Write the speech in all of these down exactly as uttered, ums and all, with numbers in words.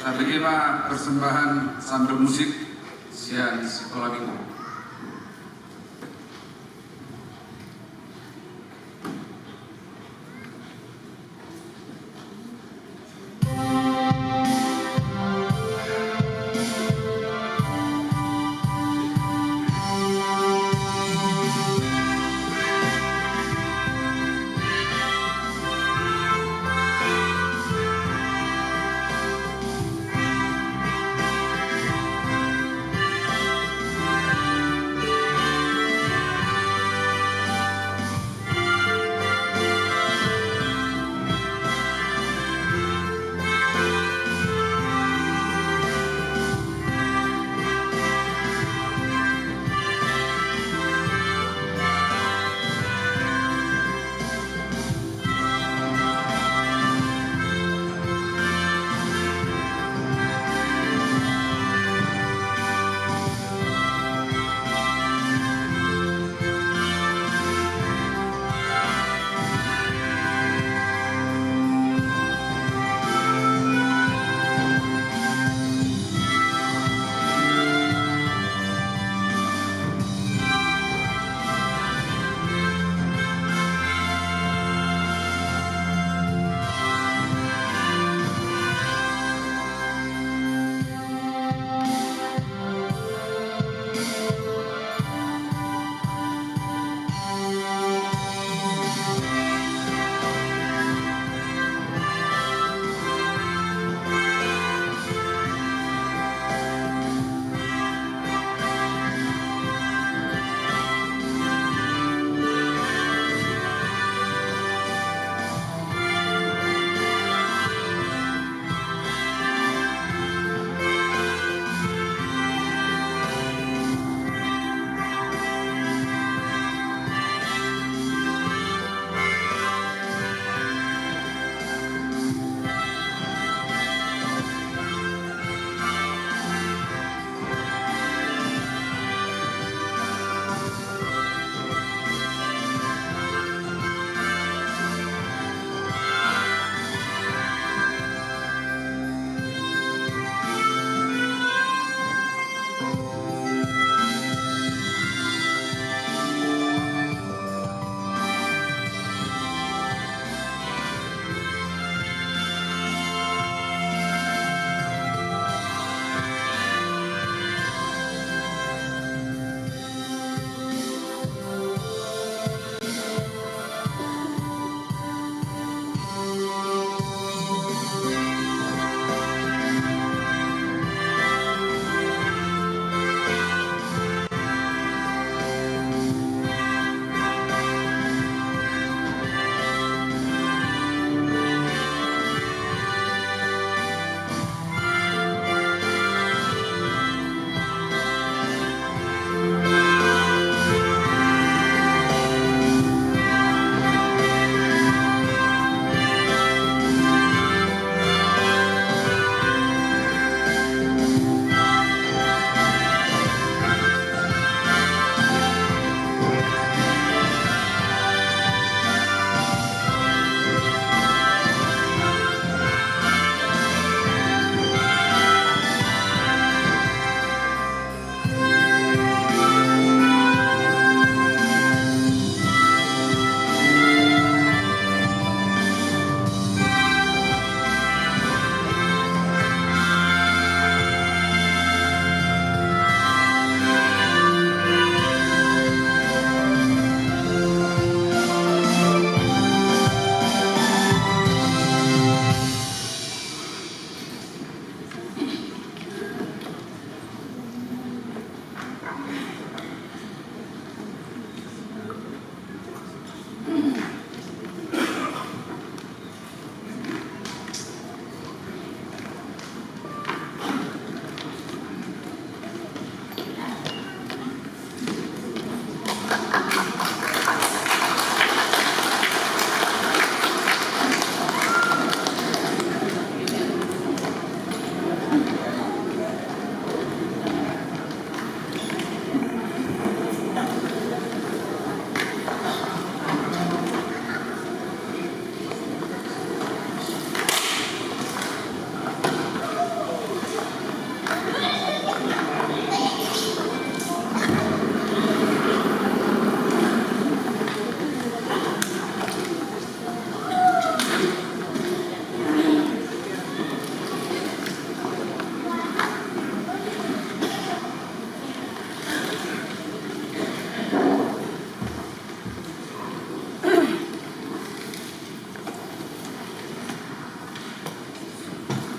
Tabege ma persembahan sandok musik sian Sikola Minggu.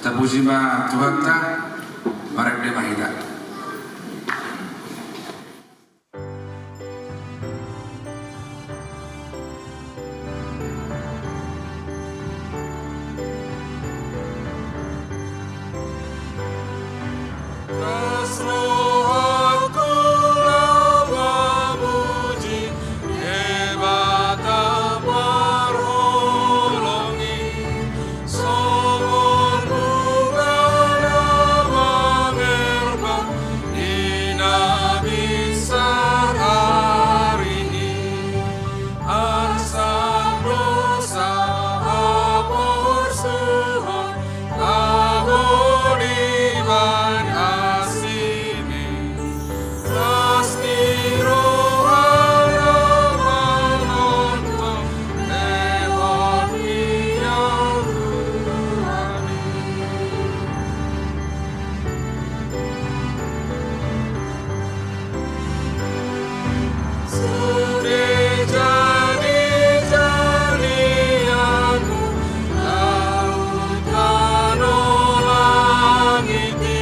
Tapuji ma Tuhanta. Marende ma hita. Las rohangku laho mamuji Debata parholong i, songon bunga na mamerba di na binsar ari ni. Asa dosa haporsuhon, laho dibahen asi ni. Las ni roha na manongtong, lehon ni au Tuhan i. Sude jadi jalianmu laut, tano, langit i,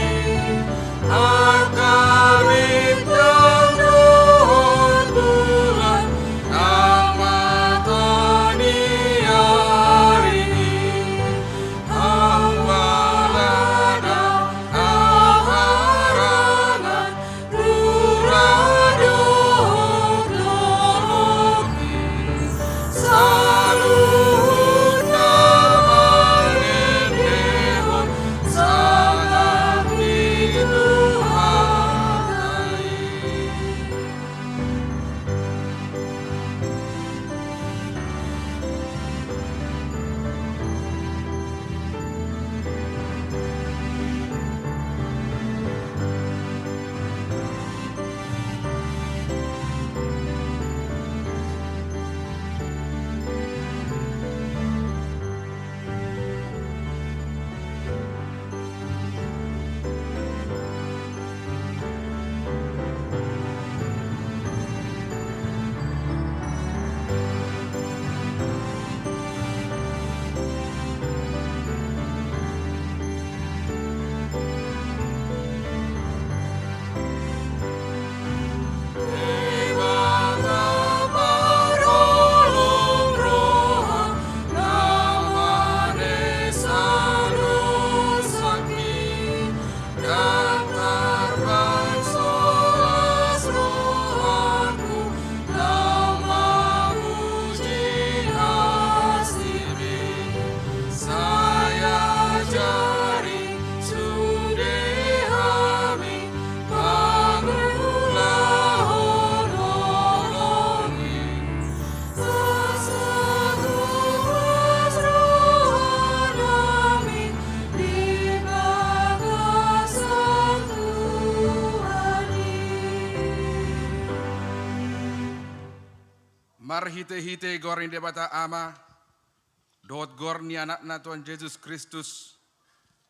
angka bintang dohot bulan, nang mata ni ari i. Ambalada, haharangan, rura dohot dolok i, saluhutna mangendehon sangap ni Tuhanta i. Debata parholong roha, na manesa dosangki, ndang tarbahen so las rohangku laho mamuji asi ni. Sai ajari sude hami mangulahon holong i. Asa tuas rohanami di bagasan Tuhan i. Marhitehite goar ni Debata Ama, dohot goar ni Anakna Tuhan Jesus Kristus,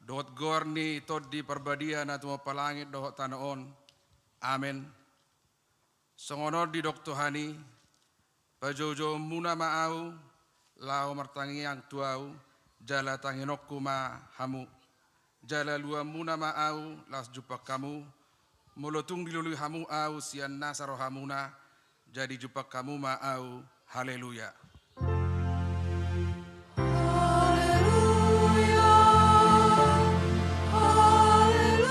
dohot goar ni Tondi Parbadia na tumompa langit dohot tano on. Amen. Songon on didok Tuhan i: Pajoujouonmuna ma ahu, laho martangiang tu ahu, jala tangiangku ma hamu. Jala luamuna ma ahu, laos jumpang hamu. Molo tung dilului hamu ahu sian nasa rohamuna, jadi jumpang hamu ma ahu. Haleluya. Haleluya, haleluya,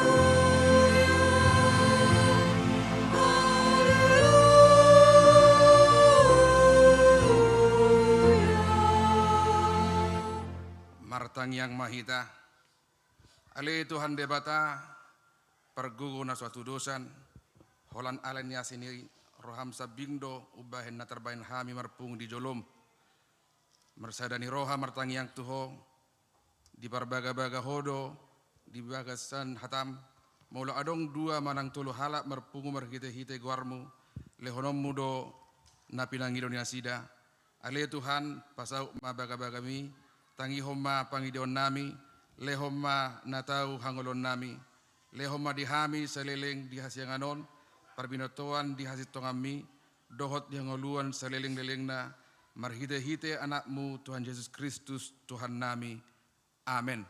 haleluya. Martangiang ma hita. Ale Tuhan Debata, pargogo na so hatudosan, holan ala ni asi ni roham sambing do umbahen na tarbahen hami marpungu di jolom. Marsada ni roha martangiang tu Ho, diparbagabaga Ho do di bagasan hatam, molo adong dua manang tolu halak marpungu marhitehite goarmu, lehononmu do na pinangido ni nasida. Ale Tuhan, pasaut ma bagabagami, tangihon ma pangidoannami, lehon ma na tau hangoluannami. Lehon ma di hami saleleng di hasiangan on parbinotoan di hasintonganmi, dohot di hangoluan salelenglelengna, marhitehite Anakmu Tuhan Jesus Kristus Tuhannami. Amen.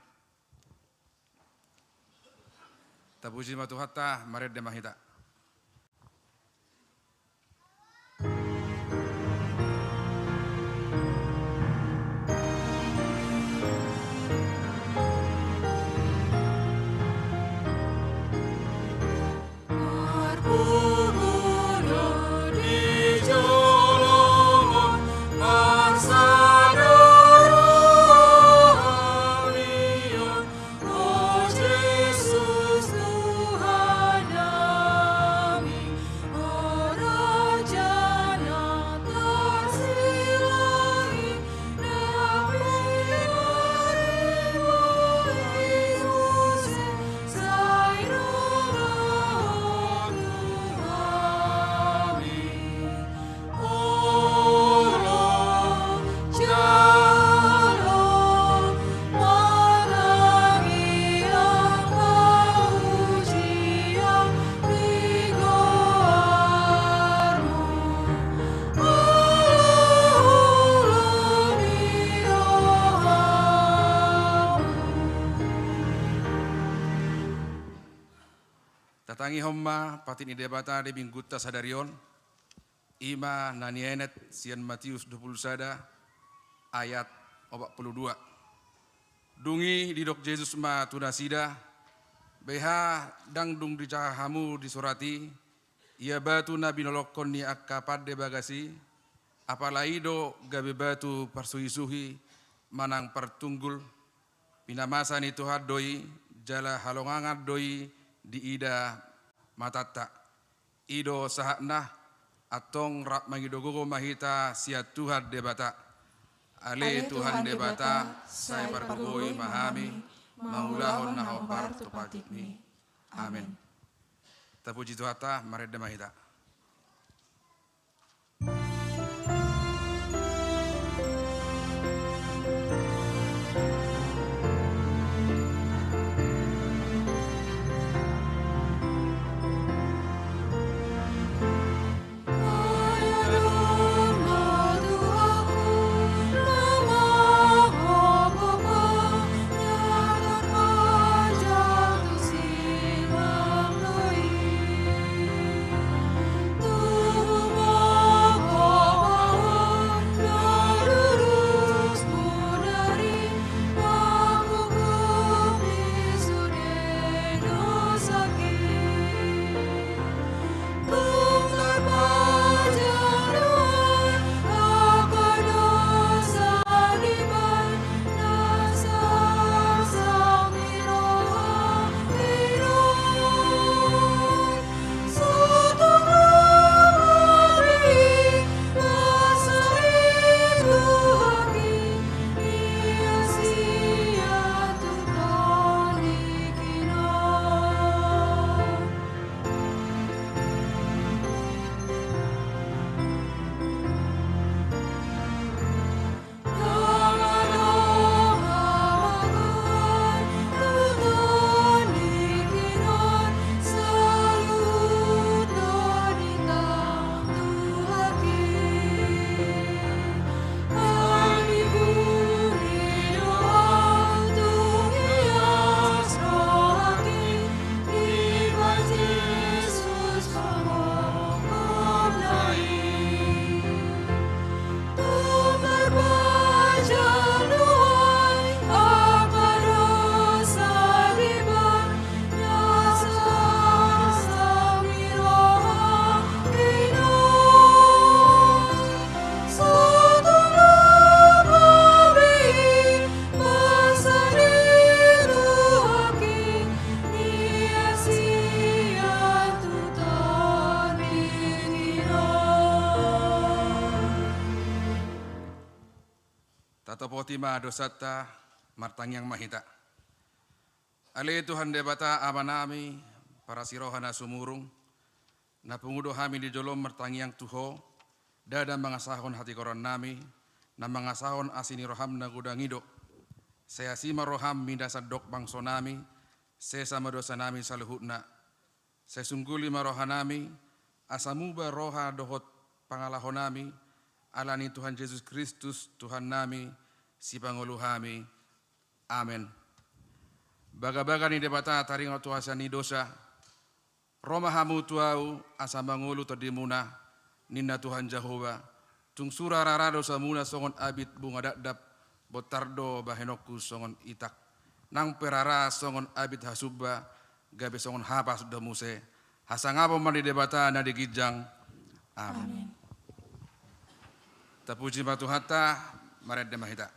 Tapuji ma Tuhanta, marende ma hita. Tatangihon ma patik ni Debata di Minggunta sadari on. I ma na nienet sian Matius dua pulu sada ayat opat pulu dua. Dung i didok Jesus ma tu nasida: Beha ndang dung dijaha hamu di surat i, ia batu na binolongkon ni angka pande bagas i? Apala i do gabe batu parsuhisuhi manang partunggul. Pinamasa ni Tuhan do i, jala halongangan do i diida matanta. I do sahatna. Antong rap mangido gogo ma hita sian Tuhan Debata. Ale Tuhan Debata, sai pargogoi ma hami mangulahon na hombar tu patikmi. Amen. Tapuji Tuhanta, marende ma hita. Tatopoti ma dosanta, martangiang ma hita. Ale Tuhan Debata Amanami, parasi roha na sumurung, na pungu do hami di jolom martangiang tu Ho, ndada mangasahon hatigoran nami, na mangasahon asi ni roham na godang i do. Sai asi ma roham mida sandok bangso nami, sesa ma dosa nami saluhutna. Sai sungguli ma roha nami, asa muba roha dohot pangalaho nami, ala ni Tuhan Jesus Kristus, Tuhan nami, Sipangolu hami. Amen. Bagabaga ni Debata taringot tu hasea ni dosa, ro ma hamu tu Ahu asa mangolu tondimuna, ninna Tuhan Jahowa, tung sura rara dosamuna songon abit bunga dakdak, bontar do bahenonku songon itak. Nang pe rara songon abit hasumba, gabe songon hapas do muse. Hasangapon ma di Debata na di ginjang. Amin. Amin. Tapuji ma Tuhanta, marende ma hita.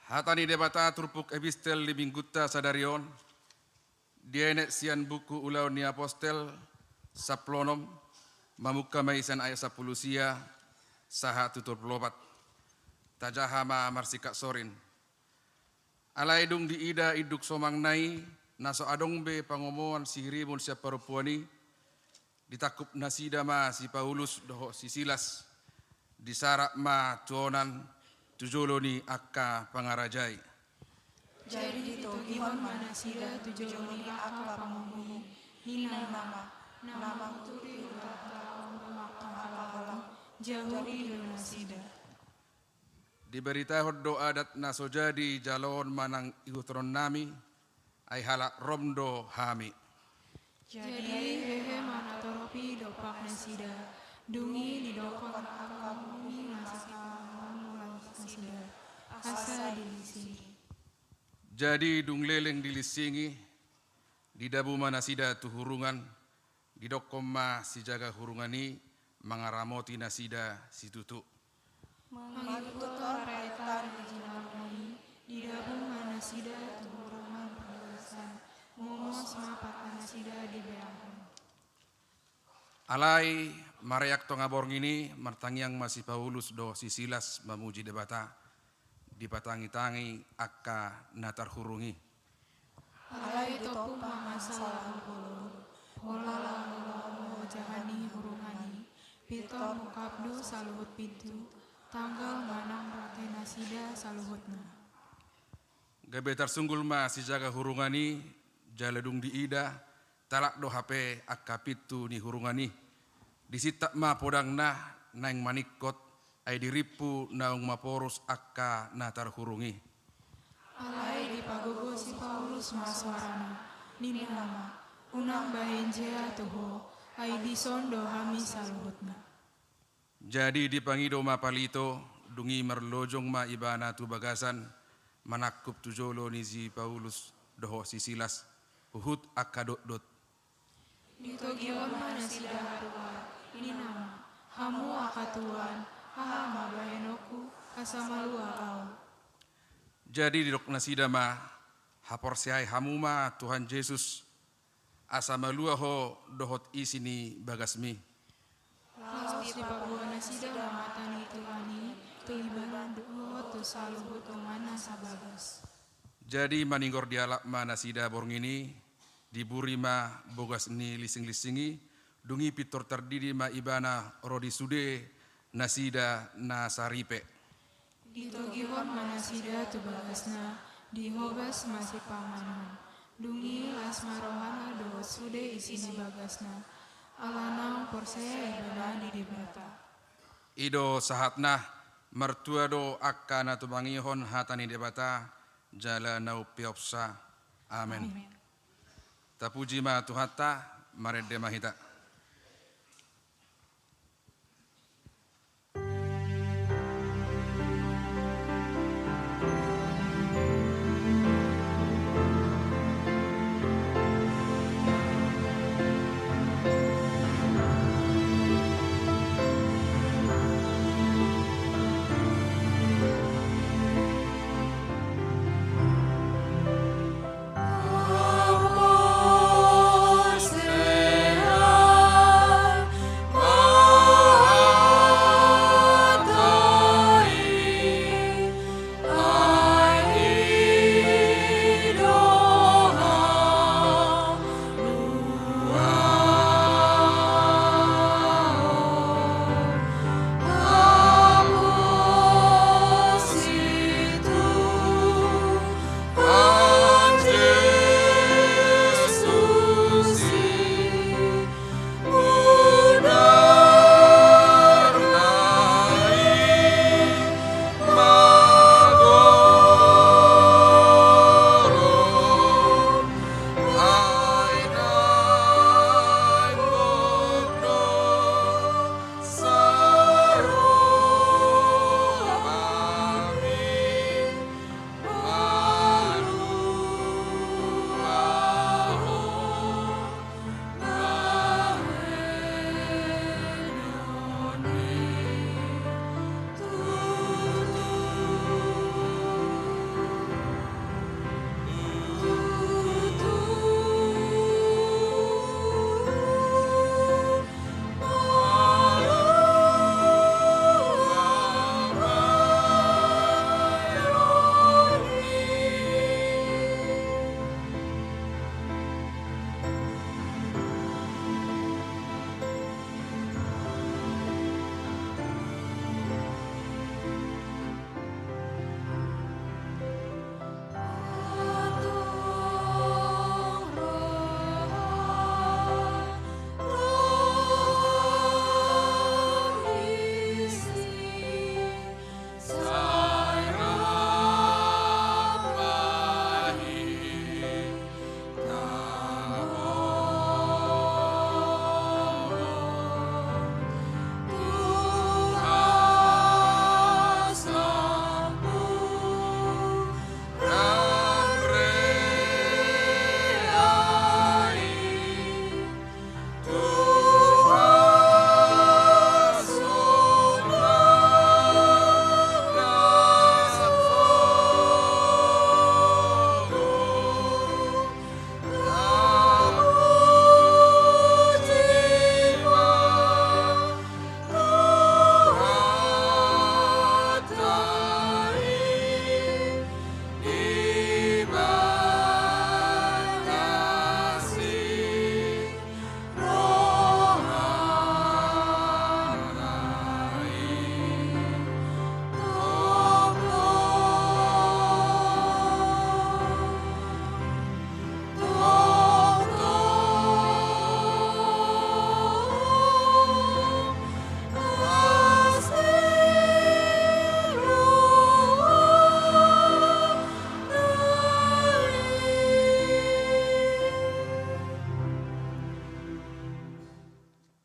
Hata ni Debata turpuk epistel di minggunta sadari on, dienet sian buku Ulaon ni Apostel, sampulu onom, mamungka ma i sian ayat sampulu sia, sahat tu tolu pulu opat. Tajaha ma marsikat sorin. Alai dung diida induk somangna i, na so adong be pangomoan sihirimun sian parompuan i, ditangkup nasida ma si Paulus dohot si Silas, disarat ma tuhonan tu jolo ni angka pangaraja i. Jadi ditogihon ma nasida tu jolo ni angka pangomo i, ninna ma, na mangutupi huta on do angka halak Jahudi do nasida. Diberitahon do adat na so jadi jaloon manang ihuthononnami, ai halak Rom do hami. Jadi hehe ma natorop i dompak nasida, dung i didokkon angka mumi na sasangap mulansasida, asa dilinsingi. Jadi dung leleng dilinsingi, didabu ma nasida tu hurungan, didokkon ma sijaga hurungan i mangaramoti nasida situtu. Mangihuthon parenta ni jinalona i, didabu ma nasida tu hurungan parbagasan, momos ma patta nasida dibeanghon. Alai mareak tonga borngin i, martangiang ma si Paulus dohot si Silas mamuji Debata, dipatangitangi angka na tarhurung i. Alai tompu ma mansai laho bolon, pola laho lomo ojahan ni hurungan i, pintor mungkap do saluhut pintu, tanggal manang rate nasida saluhutna. Gabe tarsunggul ma sijaga hurungan i, jala dung diida, talap do hape angka pintu ni hurungan i. Disintap ma podangna naeng maningkot, ai dirimpu naung maporus angka na tarhurung i. Alai dipagogo si Paulus ma soarana, ninna ma, unang bahen jea tu ho, ai dison do hami saluhutna. Jadi dipangido ma palito, dung i marlojong ma ibana tu bagasan, manangkup tu jolo ni si Paulus dohot si Silas, huhut angka dotdot. Ditogihon ma nasida haduan, ninna ma, hamu angka tuan, aha ma bahenonku, asa malua ahu. Jadi didok nasida ma, haporseai hamu ma Tuhan Jesus, asa malua ho dohot isi ni bagasmi. Laos dipaboa nasida ma hata ni Tuhan i, tu Ibana dohot tu saluhut donganna sabagas. Jadi manigor dialap ma nasida borngin i, diburi ma bogas ni lisinglisingi, dung i pintor tardidi ma Ibana ro di sude nasida na saripe. Ditogihon ma nasida tu bagasna, dihobas ma sipanganon. Dung i las ma rohana dohot sude isi ni bagasna, ala naung porsea ibana di Debata. I do sahatna, martua do angka na tumangihon hata ni Debata, jala na umpeopsa. Amen. Amen. Tapuji ma Tuhanta, marende ma hita.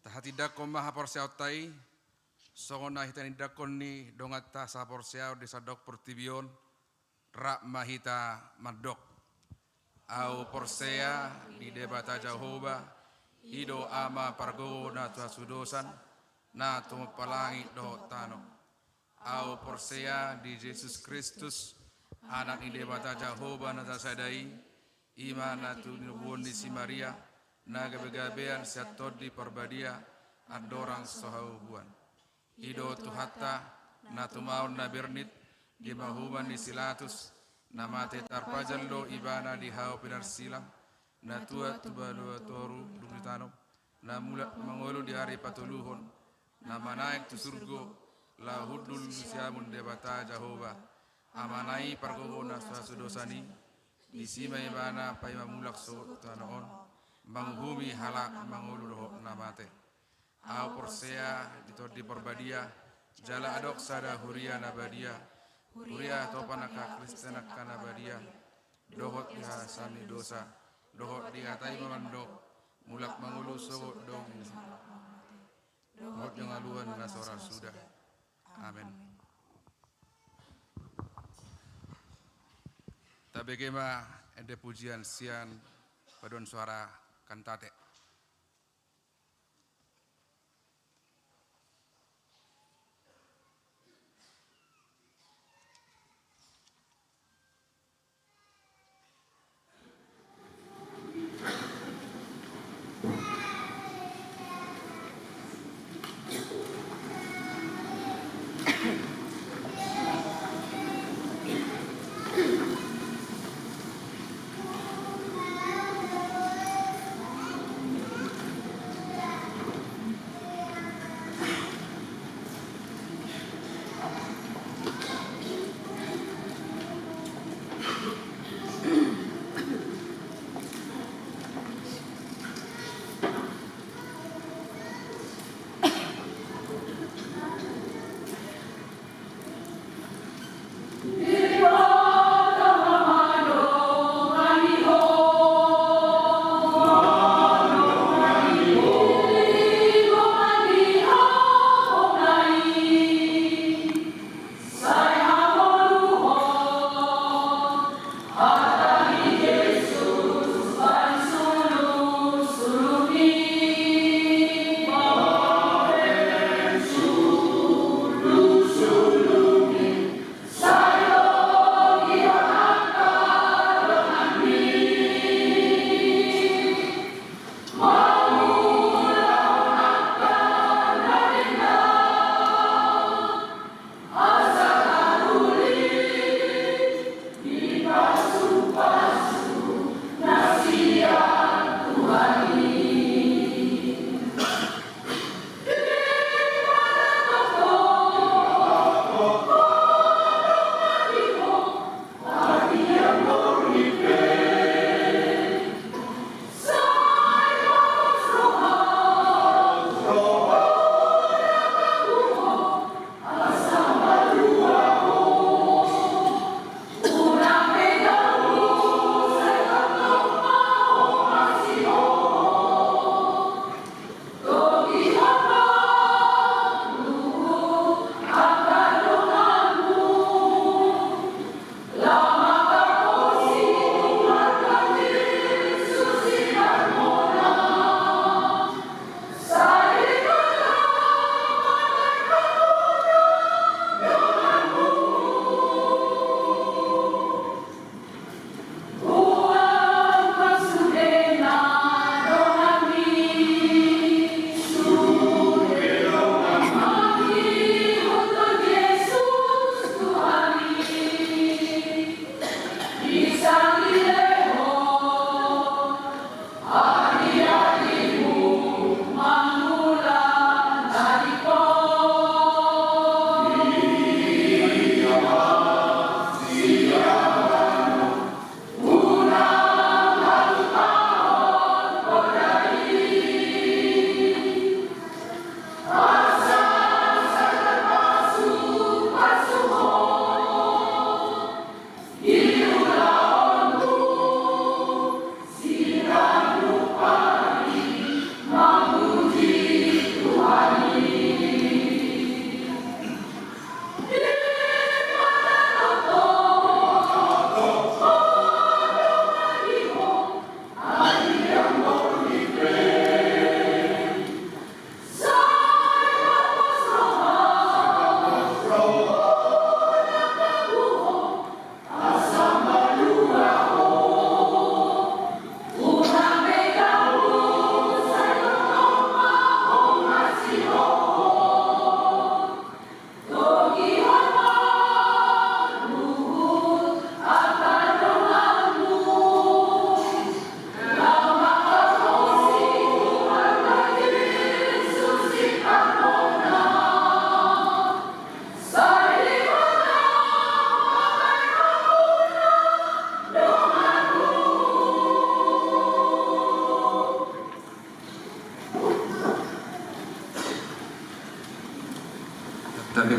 Tahatindangkon ma haporseaonta i, songon na hita nitindangkon ni donganta sahaporseaon di sandok portibi on, rap ma hita mandok. Ahu porsea di Debata Jahowa, i do Ama pargogo na tu hasudosan, na tumompa langit dohot tano. Ahu porsea di Jesus Kristus, Anak ni Debata Jahowa na tasada i, i ma na tinubuhon ni si Maria, na gabegabean sian Tondi Parbadia, andorang so hauhuan. I do Tuhanta, na tumaon na bernit di mahuman ni si Latus, na mate tarpajal do ibana di hau pinarsilang, na tuat tu banua toru dung ditanom, na mulak mangolu di ari patoluhon, na manaek tu surgo, laho hundul di siamun Debata Jahowa, Amana i pargogo na so hasudosan i, disi ma ibana paima mulak sogot tu tano on, manguhumi halak mangolu dohot na mate. Ahu porsea di Tondi Parbadia, jala adong sada huria na badia, huria hatopan angka Kristen angka na badia, dohot di hasasahan ni dosa, dohot di hata i ma mandok, mulak mangolu sogot do di halak na mate, dohot di hangoluan na so ra suda. Amen. Tabege ma ende pujian sian paduan suara Kantate.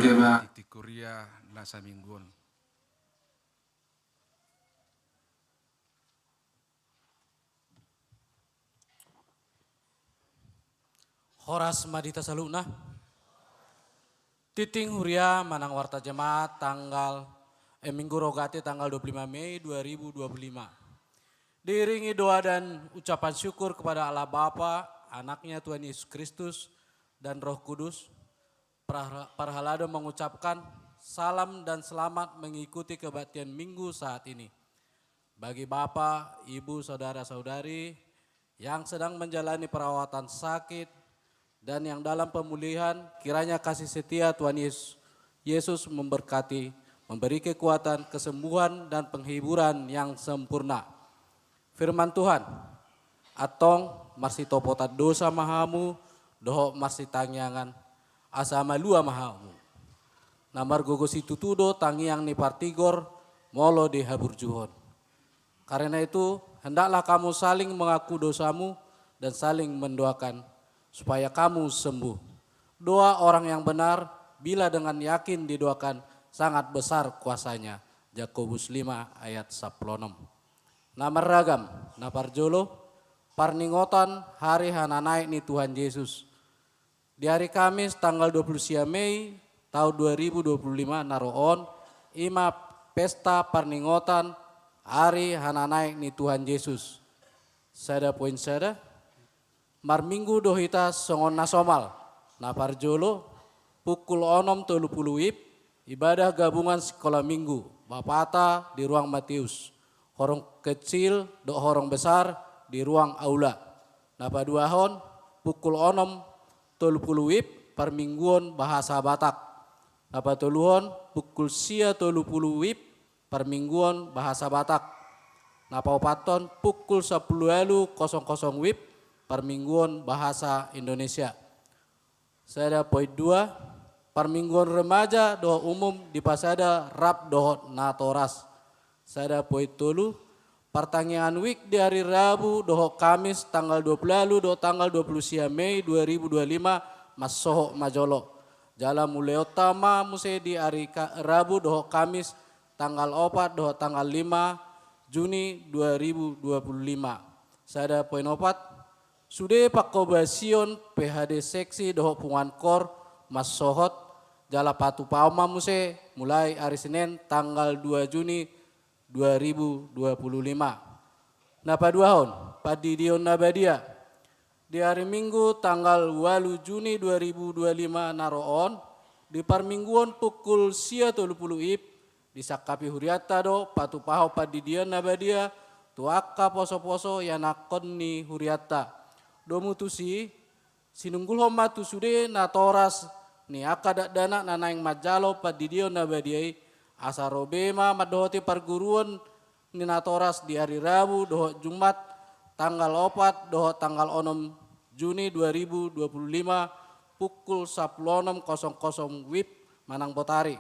Titik huria na saminggu on. Horas ma di hita saluhutna. Tingting huria manang warta jemaat tanggal, eh, Minggu Rogate tanggal dua puluh lima Mei dua ribu dua puluh lima. Diiringi doa dan ucapan syukur kepada Allah Bapa, Anaknya Tuhan Yesus Kristus, dan Roh Kudus, parha-, parhalado mengucapkan salam dan selamat mengikuti kebaktian Minggu saat ini. Bagi Bapak, Ibu, Saudara-saudari yang sedang menjalani perawatan sakit dan yang dalam pemulihan, kiranya kasih setia Tuhan Yesus, Yesus memberkati, memberi kekuatan, kesembuhan, dan penghiburan yang sempurna. Firman Tuhan, antong marsitopotan dosa ma hamu, dohot marsitangiangan, asa malua ma hamu. Na margogo situtu do tangiang ni partigor, molo dihaburjuhon. Karena itu, hendaklah kamu saling mengaku dosamu dan saling mendoakan supaya kamu sembuh. Doa orang yang benar, bila dengan yakin didoakan, sangat besar kuasanya. Jakobus lima ayat sampulu onom. Na marragam, na parjolo, parningotan hari hananaek ni Tuhan Yesus. Di hari Kamis tanggal dua puluh sia Mei tahun dua ribu dua puluh lima na ro on, i ma pesta parningotan hari hananaek ni Tuhan Yesus. Sada poin sada, marminggu do hita songon na somal. Na parjolo, pukul onom tolu pulu WIB, ibadah gabungan sikola minggu, bapata di ruang Matius, horong kecil dohot horong besar di ruang aula. Na paduahon, pukul onom tolu pulu WIB, parmingguon bahasa Batak. Na patoluhon, pukul sia tolu pulu WIB, parmingguon bahasa Batak. Na paopathon, pukul sampulu ualu kosong kosong WIB, parmingguon bahasa Indonesia. Sada poin dua, parmingguon remaja dohot umum dipasada rap dohot natoras. Sada poin tolu, partangiangan WIB di ari Rabu dohot Kamis tanggal dua pulu ualu dohot tanggal dua pulu sia Mei dua ribu dua pulu lima mansohot ma jolo. Jala mulihonta ma muse di ari Ka-, Rabu dohot Kamis tanggal opat dohot tanggal lima Juni dua ribu dua pulu lima. Sada poin opat, sude pangkobasion P H D seksi dohot punguan kor mansohot, jala patupahon ma muse mulai ari Senen tanggal dua Juni dua ribu dua pulu lima. Na paduahon, pandidion na badia. Di ari Minggu tanggal ualu Juni dua ribu dua pulu lima na ro on, di parmingguon pukul sia tolu pulu WIB, disangkapi hurianta do patupahon pandidion na badia tu angka poso-poso ianakhon ni hurianta. Domu tusi, sinunggulhon ma tu sude natoras ni angka dakdanak na naeng manjalo pandidion na badia i, asa ro be ma mandohoti parguruon ni natoras di ari Rabu dohot Jumat tanggal opat dohot tanggal onom Juni dua ribu dua pulu lima pukul sampulu onom kosong kosong WIB manang botari.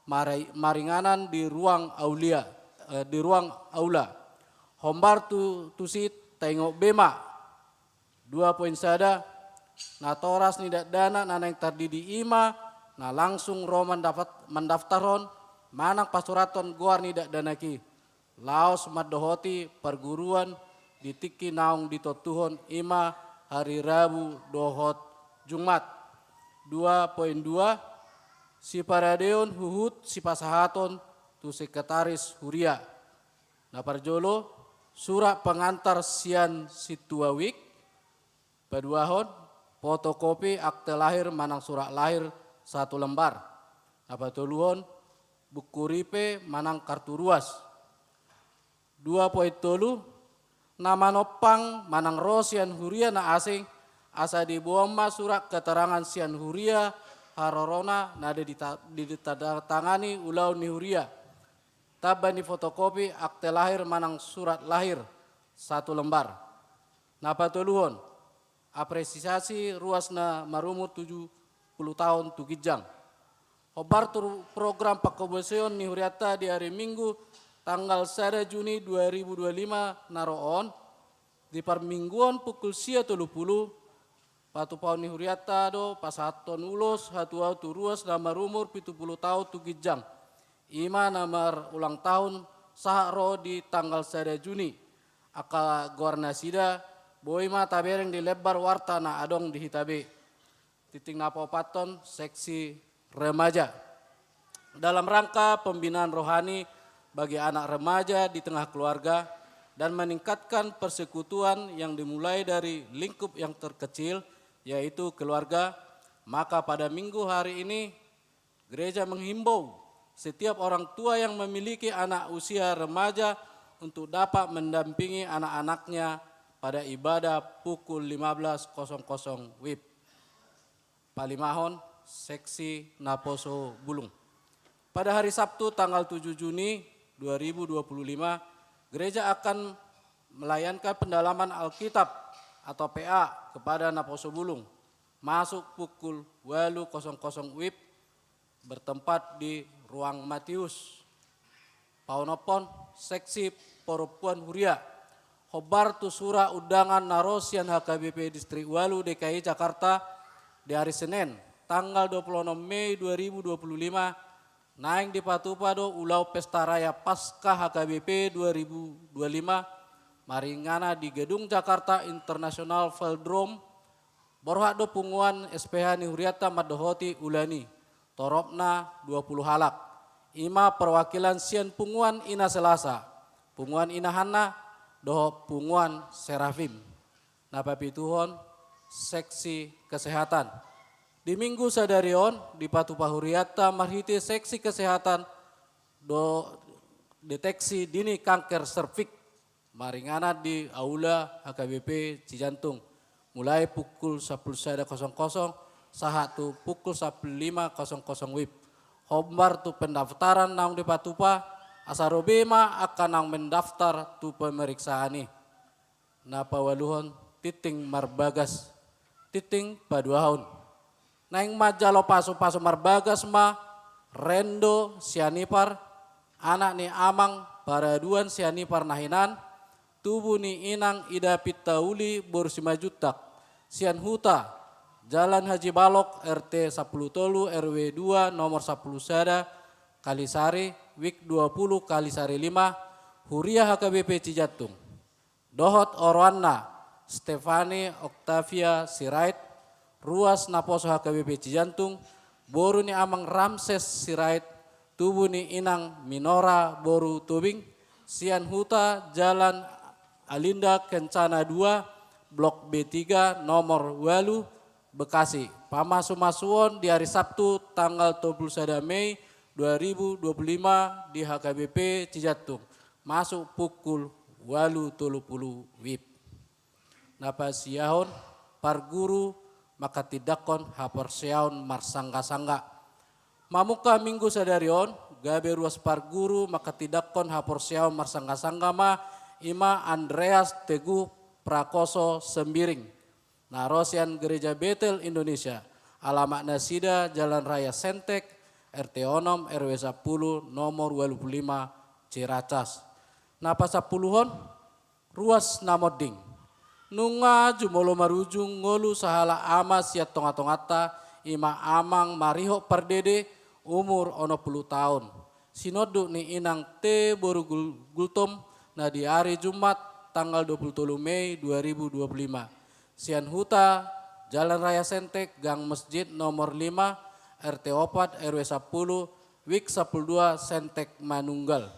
Marai-, maringanan di ruang aulia, eh, di ruang aula. Hombar tu, tusi taingot be ma. Dua poin sada, natoras ni dakdanak na naeng tardidi i ma na langsung ro mandapat-, mandaftarhon manang pasurathon goar ni dakdanak i, laos mandohoti parguruon di tingki naung ditontuhon i ma ari Rabu dohot Jumat. Dua poin dua, siparadeon huhut sipasahaton tu sekretaris huria. Na parjolo, surat pengantar sian sintua WIB. Paduahon, fotokopi akte lahir manang surat lahir satu lembar. Na patoluhon, buku ripe manang kartu ruas. Dua poin tolu, na manompang manang ro sian huria na asing, asa diboan ma surat keterangan sian huria harorona na di-, ditandatangani ulaon ni huria. Tamba ni fotokopi akte lahir manang surat lahir satu lembar. Na patoluhon, apresiasi ruas na marumur tujuh puluh taon tu ginjang. Hombar tu program pangkobasion ni hurianta di ari Minggu tanggal sada Juni dua ribu dua puluh lima na ro on, di parmingguon pukul sia tolu pulu, Patupaon ni hurianta do pasahathon ulos hatuaon tu ruas na marumur pitu pulu taon tu ginjang, i ma na marulang tahun sahat ro di tanggal sada Juni. Angka goar nasida boi ma tabereng di lembar warta na adong di hita be. Titik na paopathon, seksi remaja. Dalam rangka pembinaan rohani bagi anak remaja di tengah keluarga dan meningkatkan persekutuan yang dimulai dari lingkup yang terkecil, yaitu keluarga, maka pada minggu hari ini gereja menghimbau setiap orang tua yang memiliki anak usia remaja untuk dapat mendampingi anak-anaknya pada ibadah pukul lima belas kosong kosong wib. Palimahon, seksi naposo bulung. Pada hari Sabtu tanggal tujuh Juni dua ribu dua puluh lima, gereja akan melayangkan pendalaman Alkitab atau P A kepada naposo bulung, masuk pukul walu kosong kosong wib, bertempat di ruang Matius. Paonomhon, seksi parompuan huria. Hombar tu sura undangan na ro sian H K B P Distrik Walu D K I Jakarta di hari Senin, tanggal dua puluh enam Mei dua ribu dua puluh lima, naeng dipatupa do ulaon Pesta Raya Paskah H K B P dua ribu dua puluh lima, maringanan di Gedung Jakarta International Velodrome. Borhat do punguan S P H ni hurianta mandohoti ulaon i, toropna dua pulu halak. I ma perwakilan sian punguan Ina Selasa, punguan Ina Hanna, dohot punguan Serafim. Na papituhon, seksi kesehatan. Di minggu sadari on, dipatupa hurianta marhite seksi kesehatan do deteksi dini kanker serviks, maringanan di aula H K B P Cijantung, mulai pukul sampulu sada kosong kosong sahat tu pukul sampulu lima kosong kosong wib. Hombar tu pendaftaran naung dipatupa, asa ro be ma angka naung mendaftar tu pemeriksaan i. Na paualuhon, tingting marbagas, tingting paduahon. Naeng manjalo pasupasu marbagas ma Rendo Sianipar, anak ni Amang Paraduan Sianipar na hinan, tubu ni Inang Ida Pintauli boru Simanjuntak, sian huta Jalan Haji Balok, R T sampulu tolu, R W dua, nomor sampulu sada, Kalisari, wik dua pulu, Kalisari lima, huria H K B P Cijantung. Dohot oroanna, Stefani Octavia Sirait, ruas naposo H K B P Cijantung, boru ni Amang Ramses Sirait, tubu ni Inang Minora boru Tobing, sian huta Jalan Alinda Kencana dua, Blok B tiga, nomor walu, Bekasi. Pamasumasuon di hari Sabtu tanggal dua pulu sada Mei dua ribu dua pulu lima di H K B P Cijantung, masuk pukul walu tolu pulu wib. Na pasiahon, parguru manghatindanghon haporseaon marsanggasangga. Mamungka minggu sadari on, gabe ruas parguru manghatindanghon haporseaon marsanggasangga ma, i ma Andreas Teguh Prakoso Sembiring, na ro sian Gereja Betel Indonesia, alamat nasida Jalan Raya Sentek, R T onom, R W sampulu, nomor walu pulu lima, Ciracas. Na pasampuluhon, ruas na monding. Nunga jumolo marujung ngolu sahalak ama sian tongatonganta, i ma Amang Marihot Pardede, umur onom pulu taon. Sinonduk ni Inang T boru Gul-, Gultom, na di ari Jumat tanggal dua pulu tolu Mei dua ribu dua pulu lima. Sian huta Jalan Raya Sentek, Gang Masjid nomor lima, R T opat, R W sampulu, wik sampulu dua, Sentek Manunggal.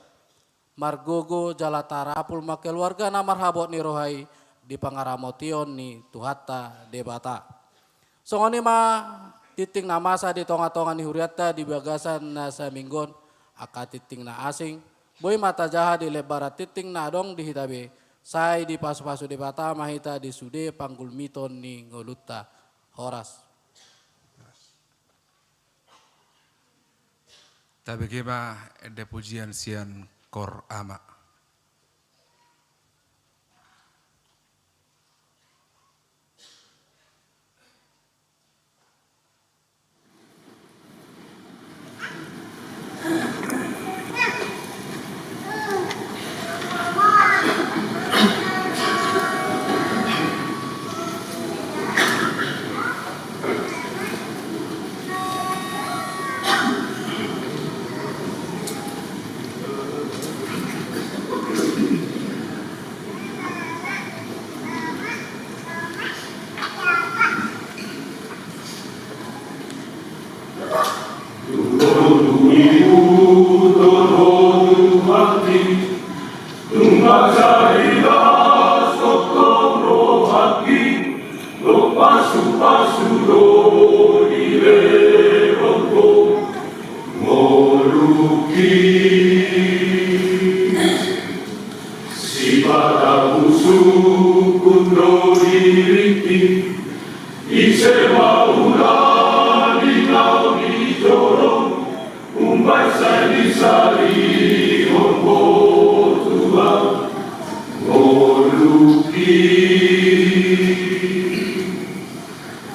Margogo jala tarapul ma keluarga na marhabot ni roha i di pangaramotion ni Tuhanta Debata. Songon i ma tingting na masa di tongatonga ni hurianta di bagasan na saminggu on. Angka tingting na asing boi ma tajaha di lembaran tingting na adong di hita be, sai dipasupasu Debata ma hita di sude panggulmiton ni ngolunta. Horas. Tabege ma ende pujian sian Kor Ama. Ihuthon ho Tuhanki, tung mansai las tongtong rohangki, dohot pasupasu do dilehon ho ngolungki. Sipata husungkun do diringki, ise ma ula di naung di jolom, umbahen sai disalihon ho Tuhan ngolungki.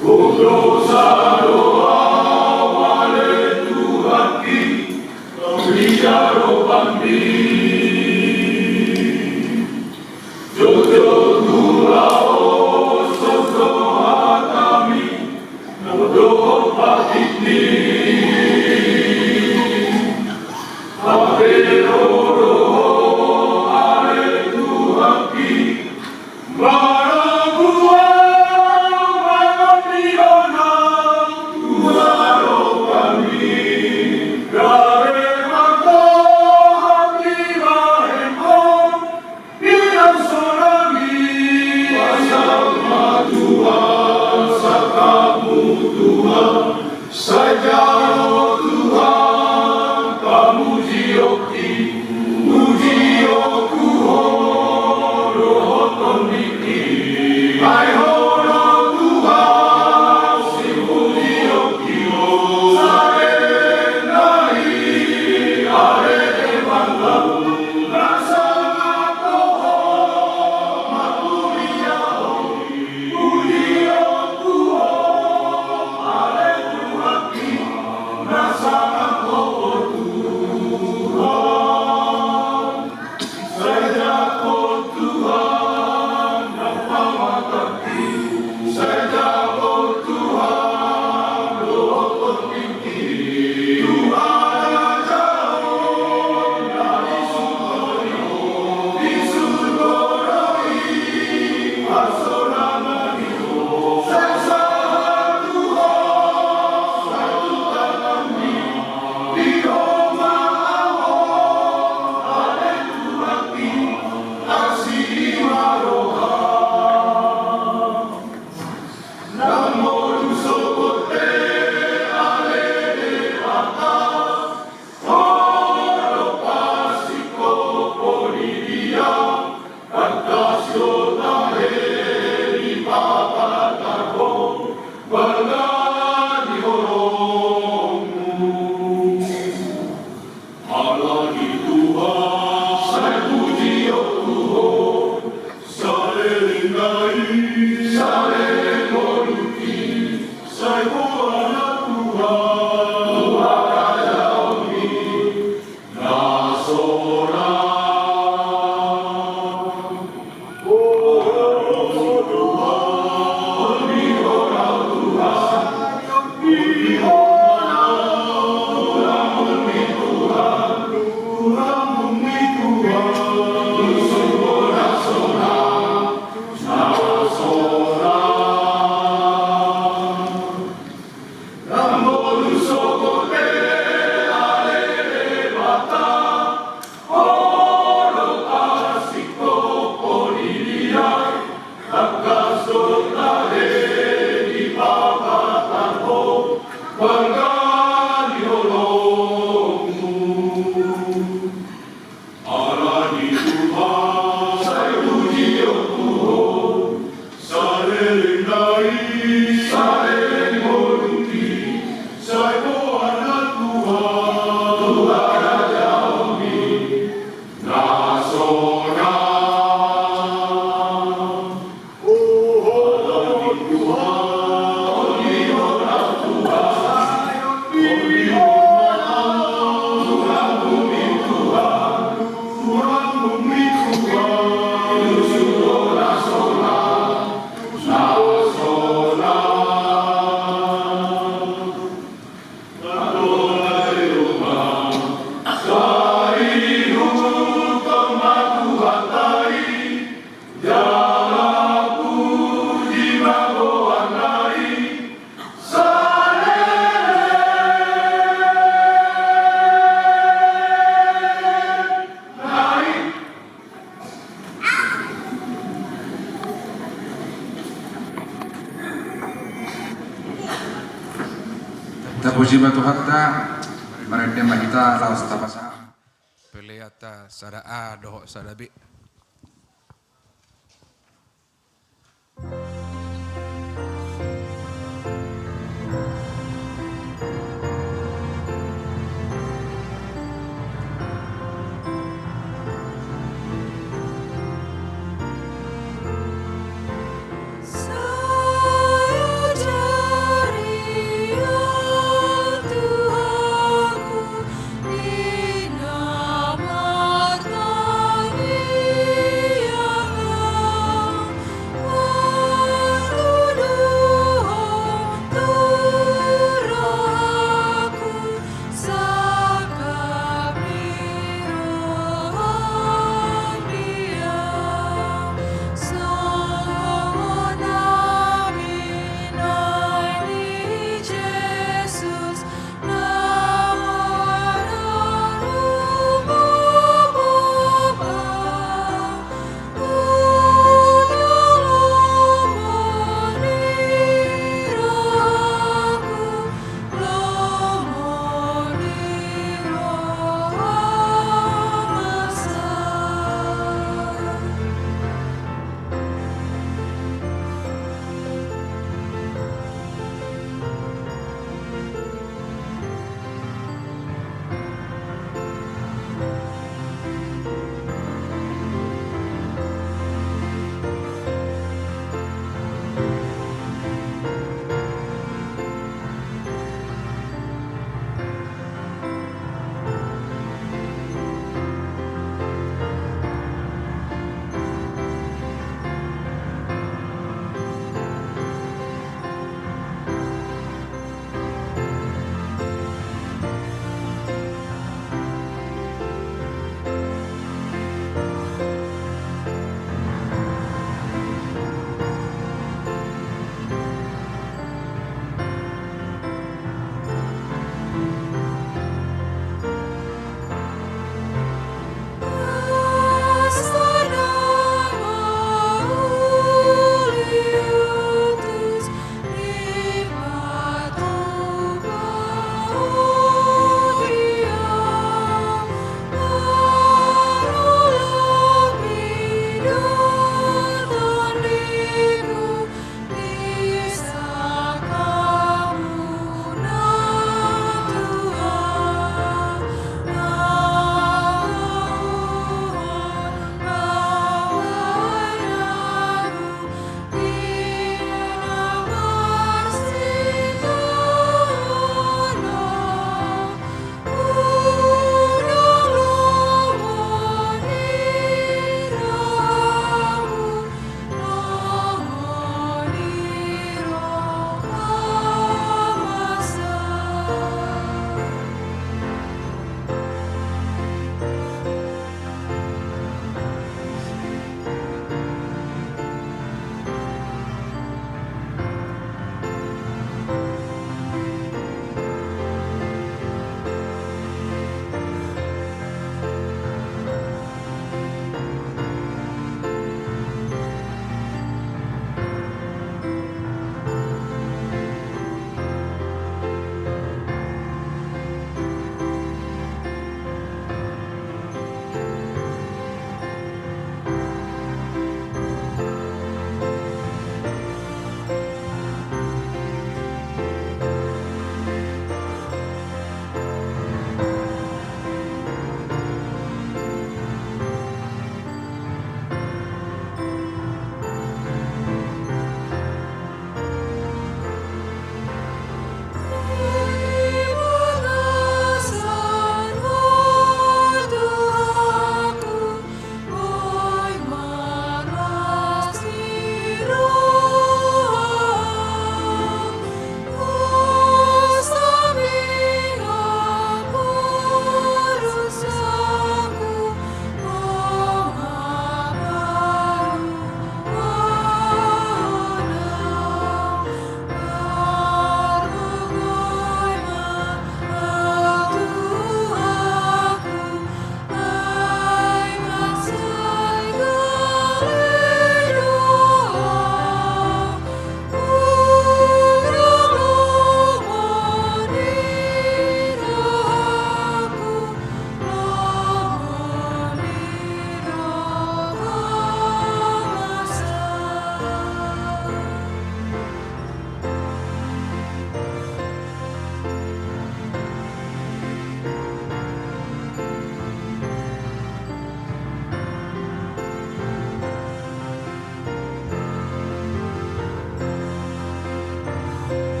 Gok dosa do ahu ale Tuhanki, tondia do panggi. Jotjot hulahoshon do hatami, dohot patikmi. Hape Ho do Ho ale Tuhanki, marangkup Ho mangondihon ahu tu hadopanMi, gabe martohap di Siba Tuhanta, marende ma hita laos tapasahat pelean ta sada A dohot sada B.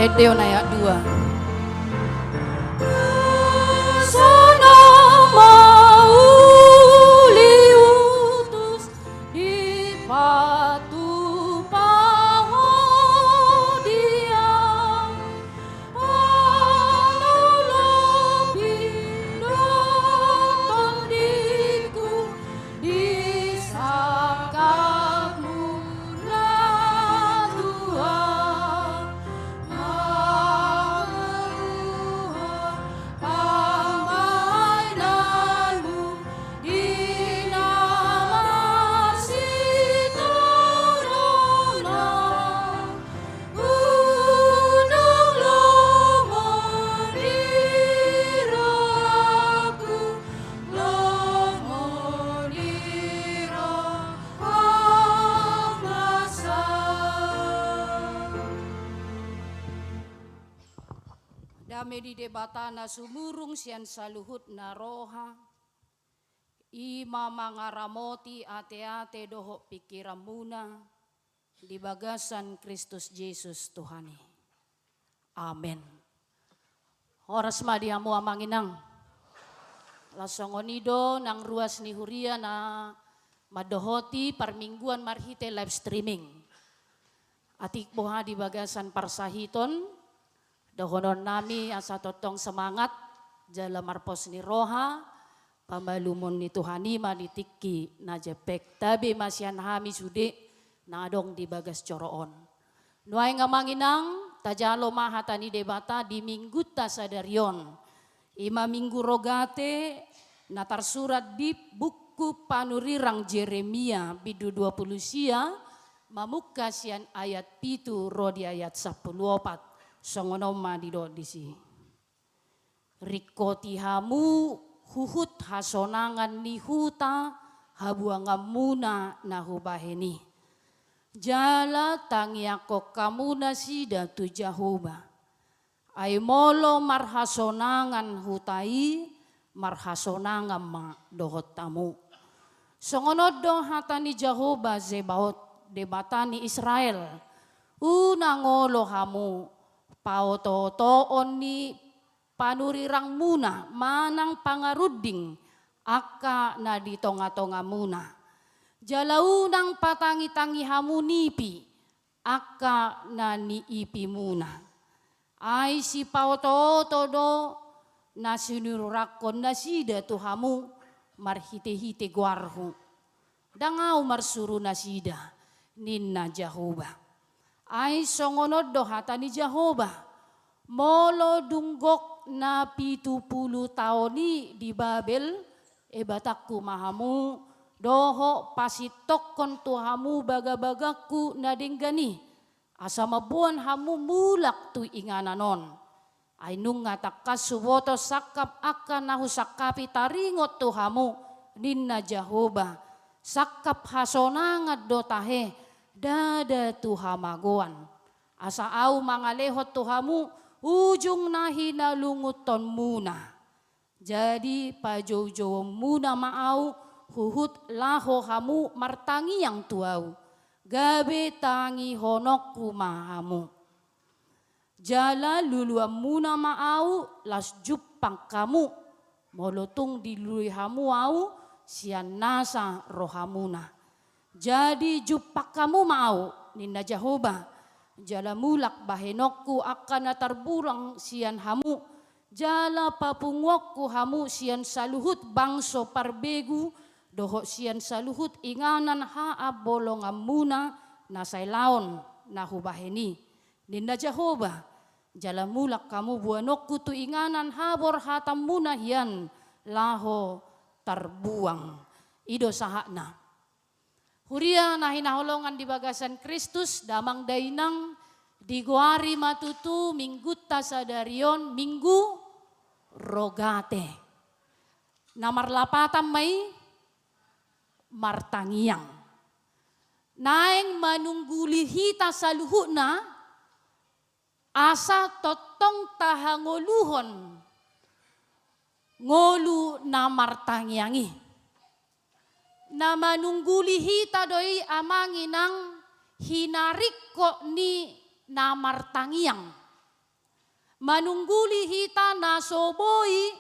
Edeon ayat dua. Sana mauliutus di patu pangodian. Anu lobi do tondiku di sangkapmu na tua. Mangaluha pambahenanmu di na marsitorop na. Unang lomo ni rohangku, lomo ni roham asa. Dame ni Debata na sumurung sian saluhutna roha, i ma mangaramoti ateate dohot pingkiranmuna, di bagasan Kristus Jesus Tuhan i. Amen. Horas ma di hamu amang inang. Laos songon i do nang ruas ni huria na mandohoti parmingguan marhite live streaming. Atik boha di bagasan parsahiton, dohononnami asa tongtong semangat, jala marpos ni roha, pamalumon ni Tuhan i ma di tingki na jempek. Tabe ma sian hami sude na adong di bagas joro on. Nuaeng amang inang, tajalo ma hata ni Debata di minggunta sadari on. I ma minggu Rogate, na tarsurat di buku panurirang Jeremia, bindu dua pulu sia, mamungka sian ayat pitu ro di ayat sampulu opat. Songon on ma didok disi. Ringkoti hamu huhut hasonangan ni huta habuanganmuna na hubahen i. Jala tangiangkon hamu nasida tu Jahowa. Ai molo marhasonangan huta i, marhasonangan ma dohot hamu. Songon on do hata ni Jahowa Zebaot, Debata ni Israel. Unang olo hamu paotootoon ni panurirangmuna manang pangarunding angka na di tongatongamuna. Jala unang patangitangi hamu nipi angka na niipimuna. Ai sipaotooto do na sinururangkon nasida tu hamu marhitehite goarhu. Ndang ahu marsuru nasida, ninna Jahowa. Ai songon on do hata ni Jahowa. Molo dung gok na pitu pulu taon i di Babel, ebatangku ma hamu, dohot pasintongkon tu hamu bagabagangku na denggan i, asa mamboan hamu mulak tu inganan on. Ai nunga tangkas huboto sangkap angka na husangkapi taringot tu hamu, ninna Jahowa, sangkap hasonangan do tahe, ndada tu hamagoan. Asa ahu mangalehon tu hamu ujung na hinalungunhonmuna. Jadi pajoujouonmuna ma ahu huhut laho hamu martangiang tu ahu, gabe tangihononku ma hamu. Jala luluanmuna ma ahu laos jumpang hamu, molo tung dilului hamu ahu sian nasa rohamuna. Jadi jumpang hamu ma ahu, ninna Jahowa, jala mulak bahenonku angka na tarbuang sian hamu, jala papunguonku hamu sian saluhut bangso parbegu, dohot sian saluhut inganan haambolonganmuna na sailaon na hubahen i, ninna Jahowa, jala mulak hamu boanonku tu inganan haborhatanmuna hian laho tarbuang. I do sahatna. Huria na hinaholongan di bagasan Kristus, damang dainang, digoari ma tutu minggunta sadari on Minggu Rogate. Na marlapatan ma i martangiang. Naeng manungguli hita saluhutna, asa tongtong tahangoluhon ngolu na martangiang i. Na manungguli hita do i amang inang hinaringkot ni na martangiang. manungguli hita na so boi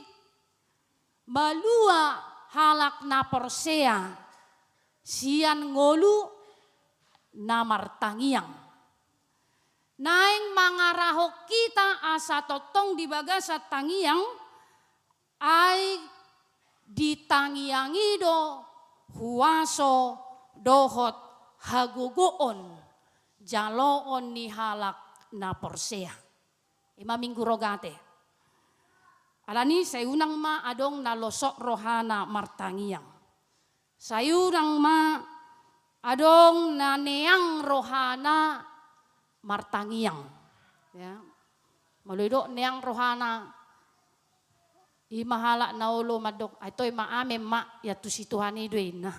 malua halak na porsea sian ngolu na martangiang. Naeng mangarahon hita asa tongtong di bagasan tangiang, ai di tangiang i do huaso dohot hagogoon jaloon ni halak na porsea. I ma Minggu Rogate. Alani sai unang ma adong na losok rohana martangiang. Sai unang ma adong na neang rohana martangiang. Ya. Molo didok neang rohana, i ma halak na olo mandok, "Ai toe ma amen ma, iantusi Tuhan i do," ninna.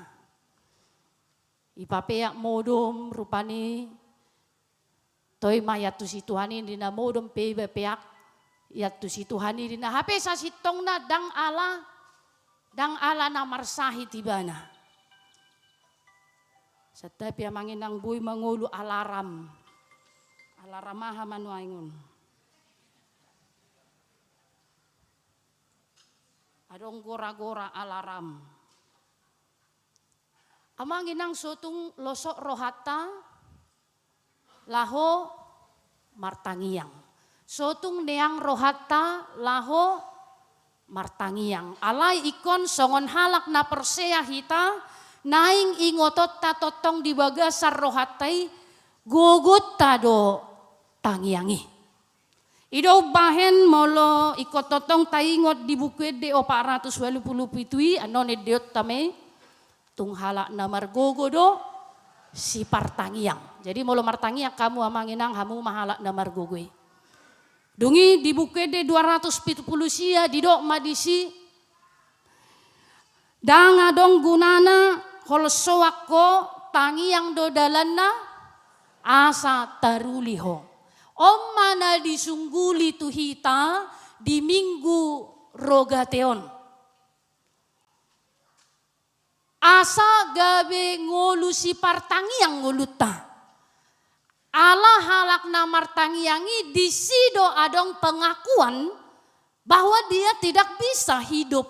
Ipapeak modom rupani, "Toe ma iantusi Tuhan i," ninna, modom pe iba peak, "Iantusi Tuhan i," ninna. Hape sasintongna ndang ala, ndang ala na marsahit ibana. Santabi amang inang, boi mangolu alarm. Alarm aha ma nuaeng on? Adong gora-gora alarm. Amang inang, so tung losok rohanta laho martangiang. So tung neang rohanta laho martangiang. Alai ingkon songon halak na porsea hita, naeng ingotonta tongtong di bagasan rohanta i, gogonta do tangiang i. I do umbahen molo ingkon tongtong taingot di Buku Ende opat ratus ualu pulu pitu i, annon endeonta ma i, tung halak na margogo do sipartangiang. Jadi molo martangiang hamu amang inang, hamu ma halak na margogo i. Dung i di Buku Ende dua ratus pitu pulu sia didok ma disi, "Ndang adong gunana holsoan ho, tangiang do dalanna asa taruli ho." On ma na disungguli tu hita di Minggu Rogate on. Asa gabe ngolu sipartangiang ngolunta. Ala halak na martangiang i disi do adong pengakuan bahwa dia tidak bisa hidup,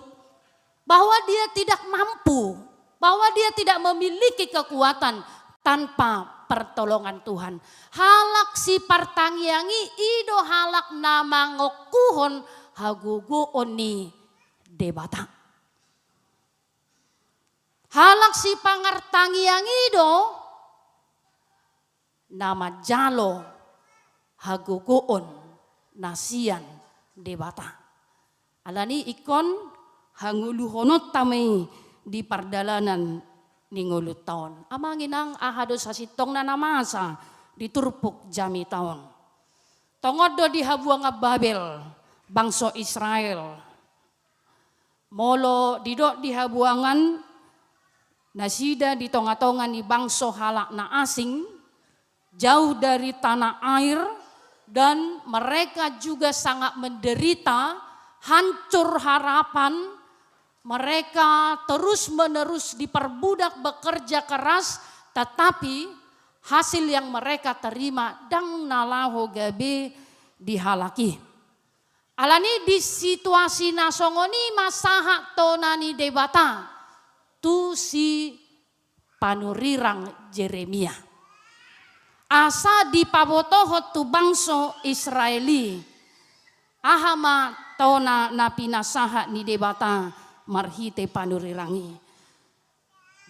bahwa dia tidak mampu, bahwa dia tidak memiliki kekuatan tanpa pertolongan Tuhan. Halak sipartangiang i, i do halak na mangokuhon hagogoon ni Debata. Halak sipangartangiang i do na manjalo hagogoon na sian Debata. Alani ingkon hangoluhononta ma i di pardalanan ni ngolunta on. Amang inang, aha do sasintongna na masa di turpuk jamita on? Tongon do di habuangan Babel bangso Israel. Molo didok di habuangan, nasida di tonga-tonga ni bangso halak na asing, jauh dari tanah air, dan mereka juga sangat menderita, hancur harapan, mereka terus-menerus diperbudak, bekerja keras, tetapi hasil yang mereka terima ndang na laho gabe di halak i. Alani di situasi na songon i ma sahat tona ni Debata tu si panurirang Jeremia. Asa dipabotohon tu bangso Israel i, aha ma tona na pinasahat ni Debata marhite panurirang i.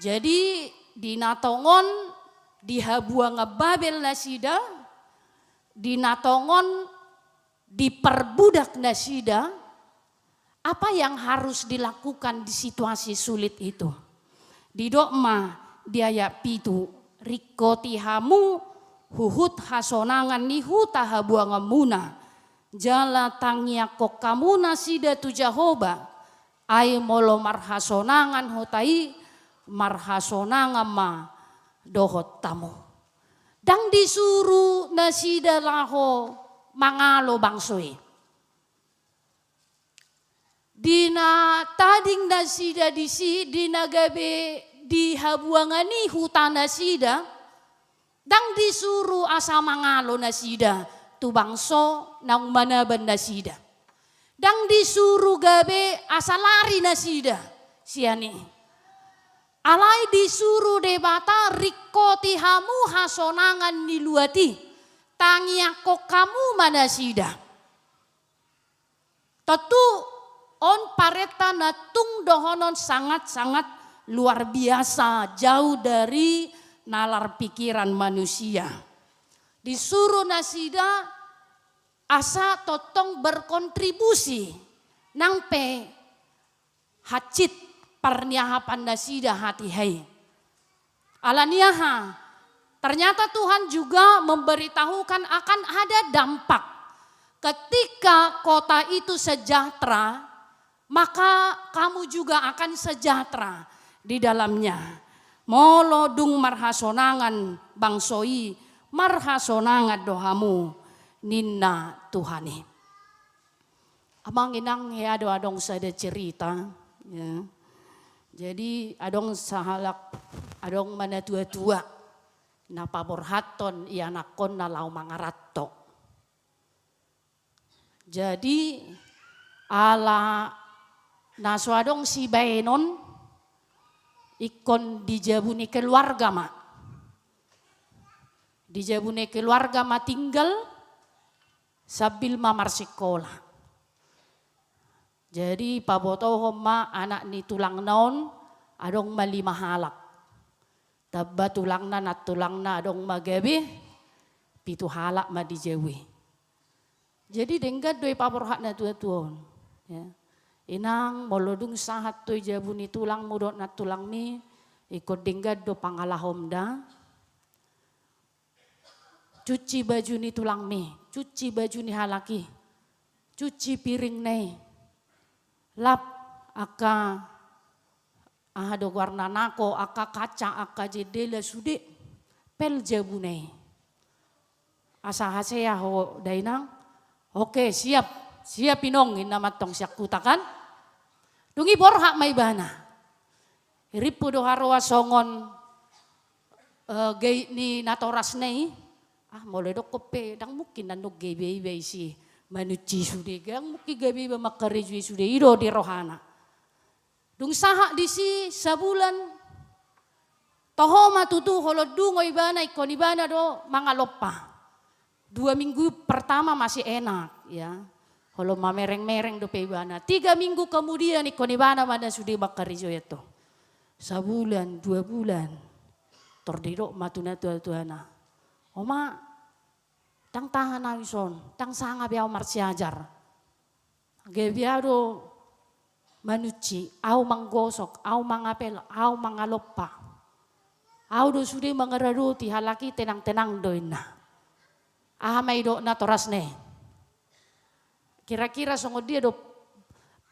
Jadi, di na tongon di habuangan Babel nasida, di na tongon diperbudak nasida, apa yang harus dilakukan di situasi sulit itu? Didok ma di ayat pitu, "Ringkoti hamu huhut hasonangan ni huta habuanganmuna, jala tangiangkon hamu nasida tu Jahowa, ai molo marhasonangan huta i, marhasonangan ma dohot hamu." Ndang disuru nasida laho mangalo bangso i. Di na tading nasida disi, di na gabe di habuangan i huta nasida, ndang disuru asa mangalo nasida, tu bangso naung manaban nasida. Ndang disuru gabe asa lari nasida sian i. Alai disuru Debata ringkoti hamu hasonangan ni luat i, tangiangkon hamu ma nasida. Tontu on parenta na tung dohonon sangat-sangat luar biasa, jauh dari nalar pikiran manusia. Disuru nasida asa tongtong berkontribusi, nang pe hansit parniahapan nasida hatiha i. Ala ni aha? Ternyata Tuhan juga memberitahukan akan ada dampak. Ketika kota itu sejahtera, maka kamu juga akan sejahtera di dalamnya. Molo dung marhasonangan bangso i, marhasonangan do hamu, ninna Tuhan i. Amang inang, hea do, adong sada cerita, ya. Jadi adong sahalak, adong ma natua-tua na paborhathon ianakkonna laho mangaranto. Jadi ala na so adong sibaenon, ingkon di jabu ni keluarga ma. Di jabu ni keluarga ma tinggal, sambil ma marsikola. Jadi pabotohon ma anak ni tulangna on, adong ma lima halak. Tamba tulangna, nantulangna adong ma gabe pitu halak ma di jabu i. Jadi denggan do i paborhat natua-tua on. Ya. Inang, molo dung sahat tu i jabu ni tulangmu dohot nantulangmi, ingkon denggan do pangalahom da. Cuci baju ni tulangmi, cuci baju ni halak i, cuci piringna i, lap angka aha do goarna, nako, angka kaca, angka jendela sude, pel jabuna i. Asa hasea ho da inang. Oke, siap. Siap inong, ninna mantong sian huta kan. Dung i borhat ma ibana. Rimpu do haroa songon, eh, gait ni natorasna i. Ah, molo didokkon pe, ndang mungkin annon gabe iba isi manunci sude, ndang mungkin gabe iba mangkarejo i sude, i do di rohana. Dung sahat disi sabulan, toho ma tutu holong dungo ibana, ingkon ibana do mangalompa. Dua minggu pertama masih enak, ya. Holong mamereng-mereng dope ibana. Tiga minggu kemudian ingkon ibana ma na sude mangkarejo i antong. Sabulan, dua bulan. Tor didok ma tu natua-tuana. Oma, ndang tahan au ison, ndang sanga be au marsiajar. Gabe au do manunci, au manggosok, au mangapel, au mangalompa. Au do sude mangaradoti, halak i tenang-tenang do, ninna. Aha ma didok natorasna i? Kira-kira songon dia do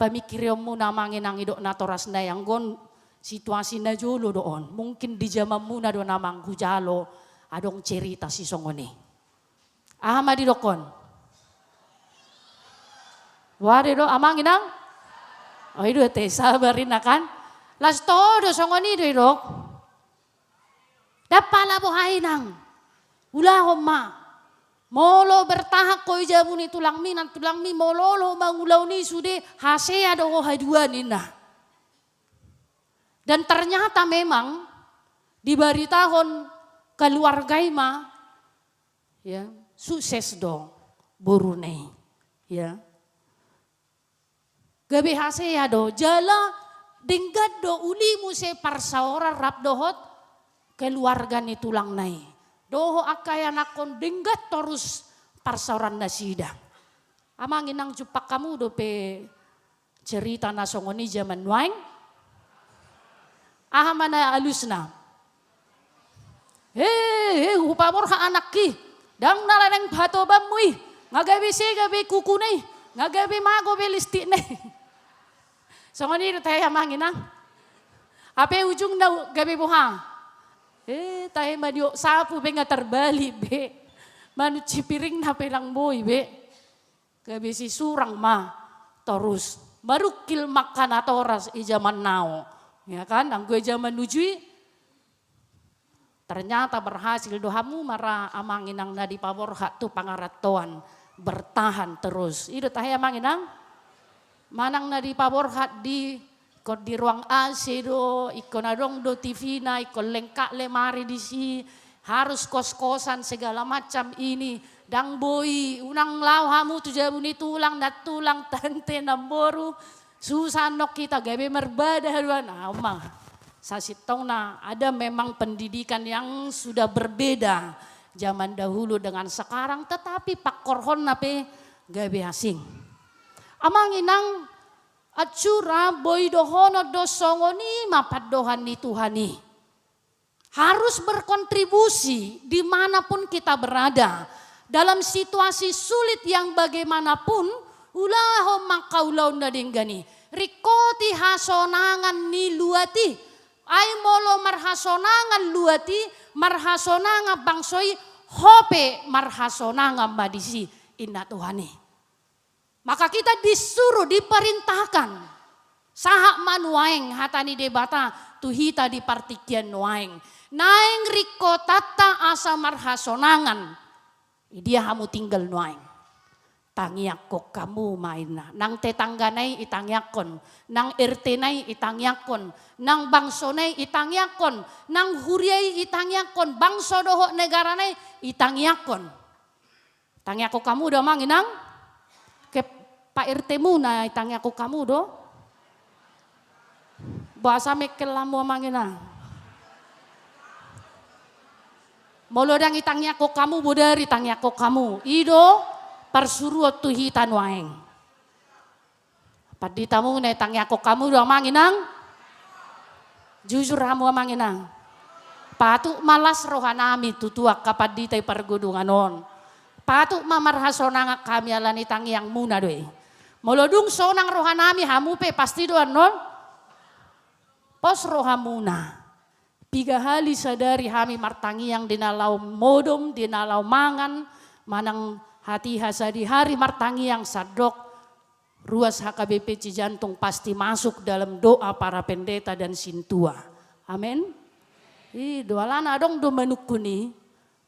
pamingkirionmuna, amang inang, didok natorasna i, anggo on situasi na jolo do on. Mungkin di jamanmuna do na manghujalo adong cerita sisongon i. Aha ma didokkon? Boha do didok, amang inang? O, i do ate, sabar, ninna kan. Las toho do songon i do didok. Ndang pala boha, inang. Ulahon ma. Molo bertahan ho di jabu ni tulangmi, nantulangmi, molo olo mangulahon i sude, hasea do ho haduan, ninna. Dan ternyata memang dibaritahon keluarga i ma, ya, sukses do boruna i, ya. Gabe hasea do, jala denggan do uli muse parsaoran rap dohot keluarga ni tulangna i. Dohot angka ianakhon, denggan torus parsaoran nasida. Amang inang, jumpang hamu dope cerita na songon i jaman nuaeng? Aha ma na alusna? He, he, hupaborhat anakki. Ndang na leleng hatobanmu i. Nga gabe sega be kukuna i. Nga gabe mago be listikna i. Songon i do tahe, amang inang. Hape ujungna gabe boha? Eh, tahe ma didok sapu pe nga tarbalik be. Manunci piringna pe ndang boi be. Gabe sisurang ma torus. Marungkil ma angka natoras i jaman now. Ya kan? Anggo i jaman nuju i, Ternyata berhasil do hamu ma ra amang inang na dipaborhat tu pangarantoan, bertahan terus. I do tahe amang inang? Manang na dipaborhat di, ingkon di ruang A C do, ingkon adong do T V-na, ingkon lengkap lemari disi, harus kos-kosan segala macam ini, ndang boi, unang laho hamu tu jabu ni tulang, nantulang, tante, namboru, susah annon hita gabe marbada haduan, ah, ma. Sasintongna ada memang pendidikan yang sudah berbeda zaman dahulu dengan sekarang, tetapi pakorhonna pe gabe asing. Amang inang, atsura boi dohonon do songon i ma pandohan ni Tuhan i. Harus berkontribusi di mana pun kita berada. Dalam situasi sulit yang bagaimanapun, ulahon ma angka ulaon na denggan i. Ringkoti hasonangan ni luat i. Ai molo marhasonangan luat i, marhasonangan bangso i, ho pe marhasonangan ma disi, inna Tuhan i. Maka kita disuruh, diperintahkan. Sahat ma nuaeng hata ni Debata tu hita di partingkian nuaeng. Naeng ringkotanta asa marhasonangan. Idia hamu tinggal nuaeng? Tangiangkon hamu ma inna. Nang tetanggana i itangiangkon. Nang R T-na i itangiangkon. Nang bangsona i itangiangkon. Nang huria i itangiangkon. Bangso dohot negarana i itangiangkon. Tangiangkon hamu do amang inang? Ke Pak R T-muna itangiangkon hamu do? Boasa mengkel hamu amang inang? Molo ndang itangiangkon hamu, bodari tangiangkon hamu. I do parsuruon tu hita nuaeng. Pandita muna, tangiangkon hamu do amang inang? Jujur hamu amang inang? Patut ma las rohanami tutu angka pandita i pargodongan on. Patut ma marhasonangan hami ala ni tangiang muna do i. Molo dung sonang rohanami, hamu pe pasti do annon pos rohamuna. Piga hali sadari hami martangiang di na laho modom, di na laho mangan, manang hatiha sadihari martangiang, sandok ruas H K B P Cijantung pasti masuk dalam doa para pendeta dan sintua. Amin. I do alana adong do manungkun i,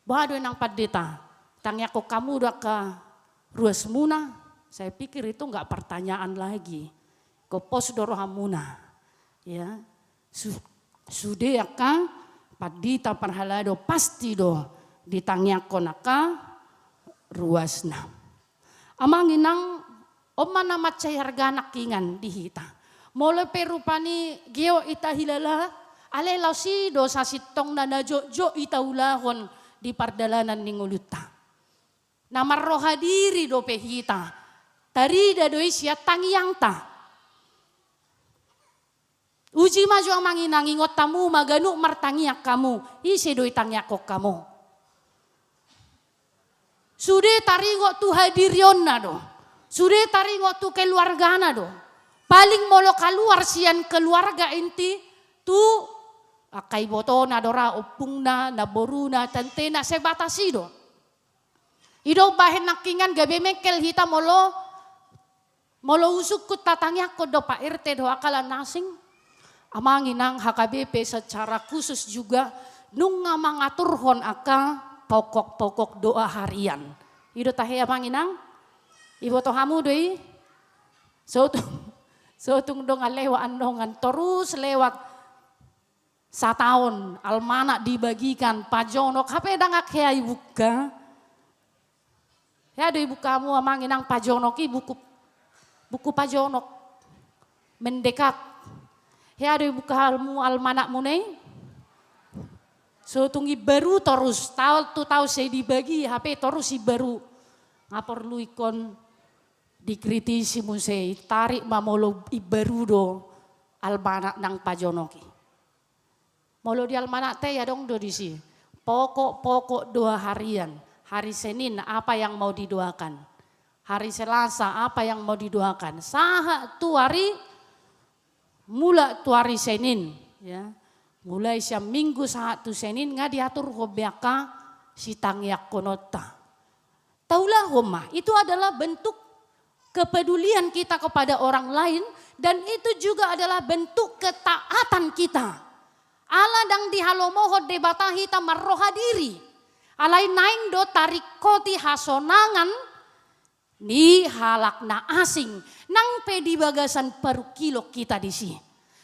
boha do inang pandita, tangiangkon hamu do angka ruasmuna? Saya pikir itu nggak pertanyaan lagi. Ingkon pos do rohamuna. Ya. Su-, sude angka pandita parhalado pasti do ditangiangkon angka ruasna. Amang inang, on ma na mansai arga nangkingan di hita. Molo pe rupani geo hita hilala, alai laos i do sasintongna na jotjot hita ulahon di pardalanan ni ngolunta. Na marroha diri dope hita, tarida do i sian tangiangta. Uji ma jo amang inang, ingot hamu ma ganup martangiang hamu, ise do itangiangkon hamu? Sude taringot tu hadirionna do, sude taringot tu keluargana do. Paling molo kaluar sian keluarga inti tu angka ibotona do ra, ompungna, namboruna, tantena, sebatas i do. I do umbahen nangkingan gabe mengkel hita molo, molo usungkun tatangiangkon do Pak R T do angka na asing. Amang inang, H K B P secara khusus juga nunga mangaturhon angka pokok-pokok doa harian. I do tahe amang inang? Iboto hamu do i? Sotung, sotung do nga lewat annon, torus lewat. Sataon almanak dibagikan, pajonok, hape ndang hea ibuka. Hea do ibuka hamu amang inang pajonok i, buku, buku pajonok. Mendekat. Hea do ibuka hamu almanakmuna i? Sotung imbaru torus, taon tu taon sai dibagi, hape torus imbaru. Nga porlu ingkon dikritisi muse, tarik ma molo imbaru do almanak nang pajonok i. Molo di almanakta i adong do disi, pokok-pokok doa harian. Hari Senin apa yang mau didoakan? Hari Selasa apa yang mau didoakan? Sahat tu hari mulak tu hari Senin, ya. Mulai sian Minggu sahat tu Senin nga diaturhon be angka sitangiangkononta. Taulahon ma, itu adalah bentuk kepedulian kita kepada orang lain, dan itu juga adalah bentuk ketaatan kita. Ala ndang dihalomohon Debata hita marroha diri. Alai naeng do taringkoti hasonangan ni halak na asing, nang pe di bagasan parungkilon hita disi.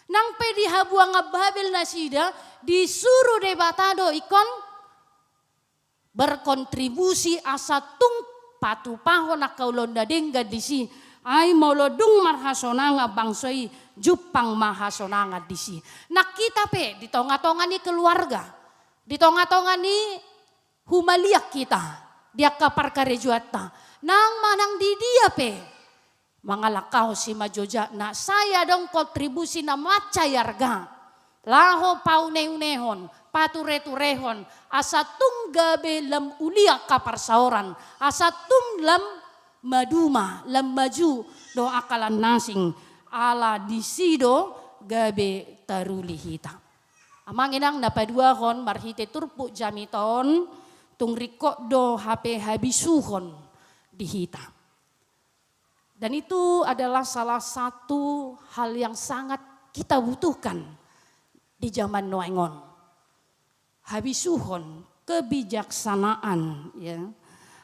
Nang pe di habuangan Babel nasida, disuru Debata do ingkon berkontribusi asa tung patupahon angka ulaon na denggan disi. Ai molo dung marhasonangan bangso i, jumpang ma hasonangan disi. Nang hita pe di tongatonga ni keluarga, di tongatonga ni humaliang hita, di angka parkarejoanta, nang manang di dia pe mangalangkahon simanjujungna, sai adong kontribusi na mansai arga laho pauneunehon, patureturehon, asa tung gabe lam uli angka parsaoran, asa tung lam maduma, lam maju do angka lan na asing, ala disi do gabe taruli hita. Amang inang na paduahon, marhite turpuk jamita on, tung ringkot do hape habisuhon di hita. Dan itu adalah salah satu hal yang sangat kita butuhkan di zaman nuaeng on. Habisuhon, kebijaksanaan, ya.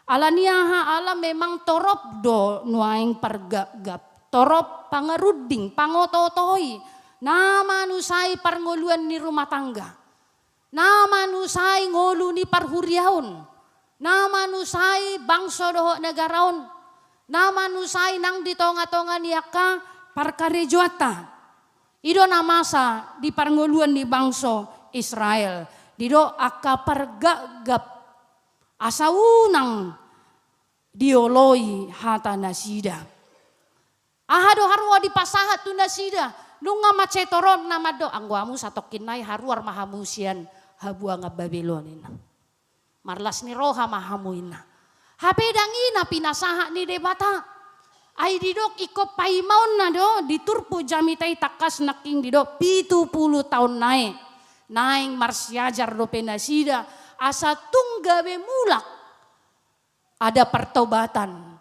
Ala ni aha? Ala memang torop do nuaeng pargapgap, torop pangarunding, pangotootoi, na manusai parngoluan ni rumah tangga, na manusai ngolu ni parhuriaon, na manusai bangso dohot negara on, na manusai nang di tongatonga ni angka parkarejoanta. I do na masa di parngoluan ni bangso Israel, didok angka pargapgap, asa unang dioloi hata nasida. Aha do haroa dipasahat tu nasida? Nunga mansai torop na mandok, anggo hamu satongkin nai haruar ma hamu sian habuangan Babel on, ninna. Marlas ni roha ma hamu, ninna. Hape ndang i na pinasahat ni Debata. Ai didok ingkon paimaonna do di turpuk jamita i, tangkas nangkin didok pitu pulu taon nai. Naeng marsiajar dope nasida asa tung gabe mulak ada pertobatan.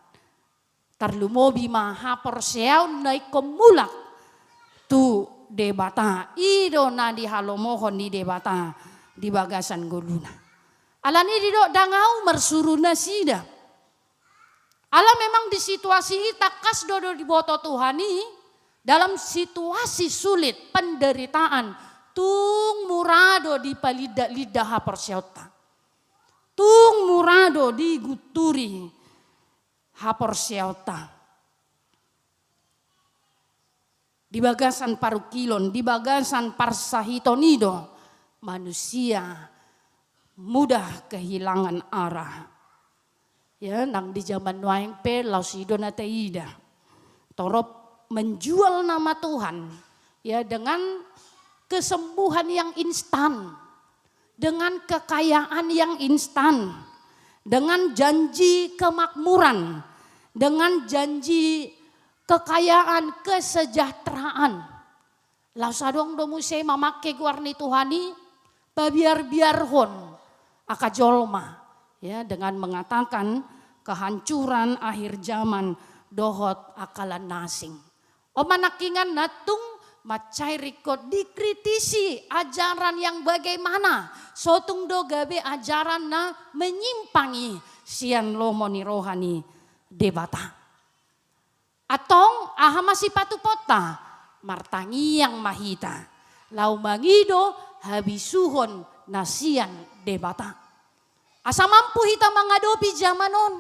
Tarlumobi ma haporseaon na ingkon mulak tu Debata. I do na dihalomohon ni Debata di bagasan ngoluna. Ala ni i didok ndang ahu marsuru nasida. Ala memang di situasi i tangkas do, do diboto Tuhan i, dalam situasi sulit, penderitaan, tung mura do dipalindalinda haporseaonta. Tung mura do digunturi haporseaonta. Di bagasan parungkilon, di bagasan parsahiton i do manusia mudah kehilangan arah. Ya, nang di zaman nuaeng pe laos i do na taida. Torop menjual nama Tuhan, ya, dengan kesembuhan yang instan, dengan kekayaan yang instan, dengan janji kemakmuran, dengan janji kekayaan, kesejahteraan. Laos adong do muse mamangke goar ni Tuhan i, pabiarbiarhon angka jolma, ya, dengan mengatakan kehancuran akhir zaman dohot angka lan na asing. On ma nangkiningan na tung mansai ringkot dikritisi ajaran yang bagaimana, so tung do gabe ajaran na menyimpang i sian lomo ni roha ni Debata. Antong, aha ma sipatupaonta? Martangiang ma hita laho mangido habisuhon na sian Debata. Asa mampu hita mangadopi jaman on.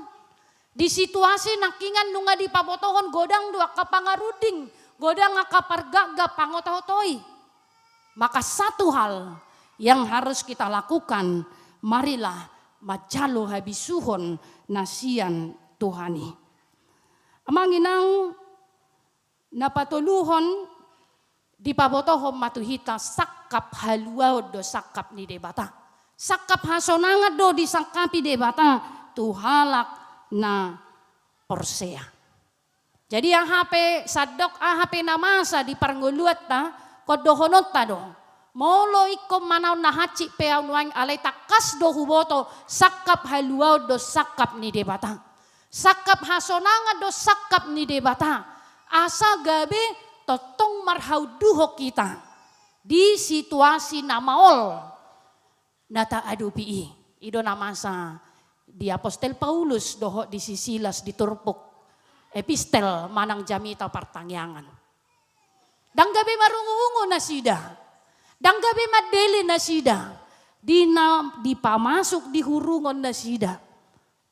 Di situasi nangkiningan nunga dipabotohon godang do angka pangarunding, godang angka pargapgap, pangotootoi. Maka satu hal yang harus kita lakukan, marilah manjalo habisuhon na sian Tuhan i. Amang inang, na patoluhon, dipabotohon ma tu hita sangkap haluaon do sangkap ni Debata. Sangkap hasonangan do disangkapi Debata tu halak na porsea. Jadi aha pe sandok, aha pe na masa di parngoluanta, ingkon dohononta do. Molo ingkon manaon na hansit pe ahu nuaeng, alai tangkas do huboto sangkap haluaon do sangkap ni Debata. Sangkap hasonangan do sangkap ni Debata. Asa gabe tongtong marhaunduhon hita. di situasi na maol na taadopi i. I do na masa di Apostel Paulus dohot di si Silas di turpuk epistel manang jamita partangiangan. Ndang gabe marungu-ungu nasida, ndang gabe mandele nasida, di na dipamasuk di hurungon nasida.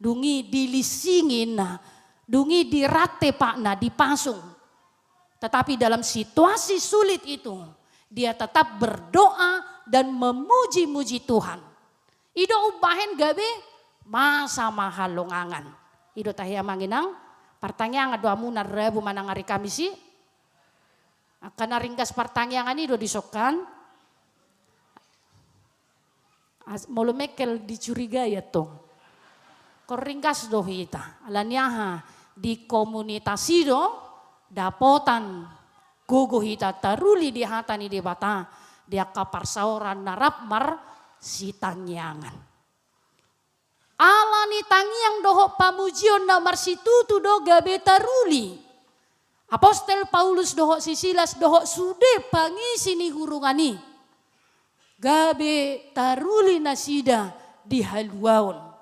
Dung i dilinsingi inna, dung i dirante patna, dipasung. Tetapi dalam situasi sulit itu, dia tetap berdoa dan memuji-muji Tuhan. I do umbahen gabe masa ma halongangan. I do tahe amang inang, partangiangan do hamu na rabu manang ari Kamis i. Angka na ringgas partangiangan i do disongkan. As-, molo mengkel dicurigai antong. Ingkon ringgas do hita. Alani aha, di komunitas i do dapotan gogo hita taruli di hata ni Debata, di angka parsaoran na rap marsitangiangan. Alani tangiang dohot pamujion na marsitutu do gabe taruli. Apostel Paulus dohot si Silas dohot sude pangisi ni hurungan i gabe taruli nasida di haluaon.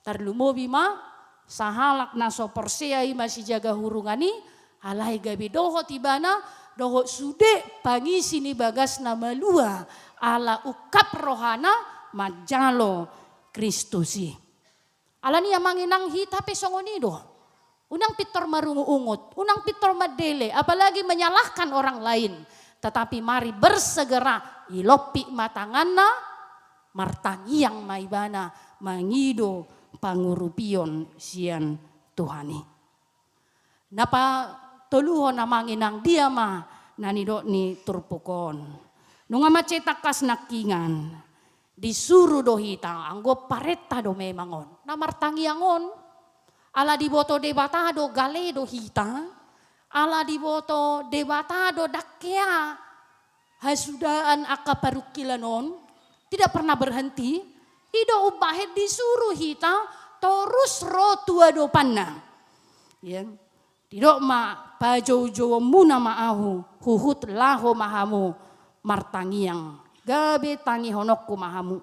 Tarlumobi ma sahalak na so porsea i masijaga hurungan i, alai gabe dohot ibana dohot sude pangisi ni bagasna malua ala ungkap rohana manjalo Kristus i. Alani i amang inang, hita pe songon i do. Unang pintor marungut-ungut, unang pintor mandele, apalagi menyalahkan orang lain. Tetapi mari bersegera, ilompit ma tanganna, martangiang ma ibana, mangido pangurupion sian Tuhan i. Na patoluhon amang inang, dia ma na nidok ni turpuk on. Nunga mansai tangkas nangkingan, disuru do hita, anggo parenta do memang on. Na martangiang on, ala diboto Debata do gale do hita, ala diboto Debata do ndang hea hasudaan angka parungkilan on, tidak pernah berhenti, i do umbahen disuru hita torus ro tu adopanna. Ya. Didok ma, pajoujouonmuna ma ahu, huhut laho ma hamu martangiang, gabe tangihononku ma hamu.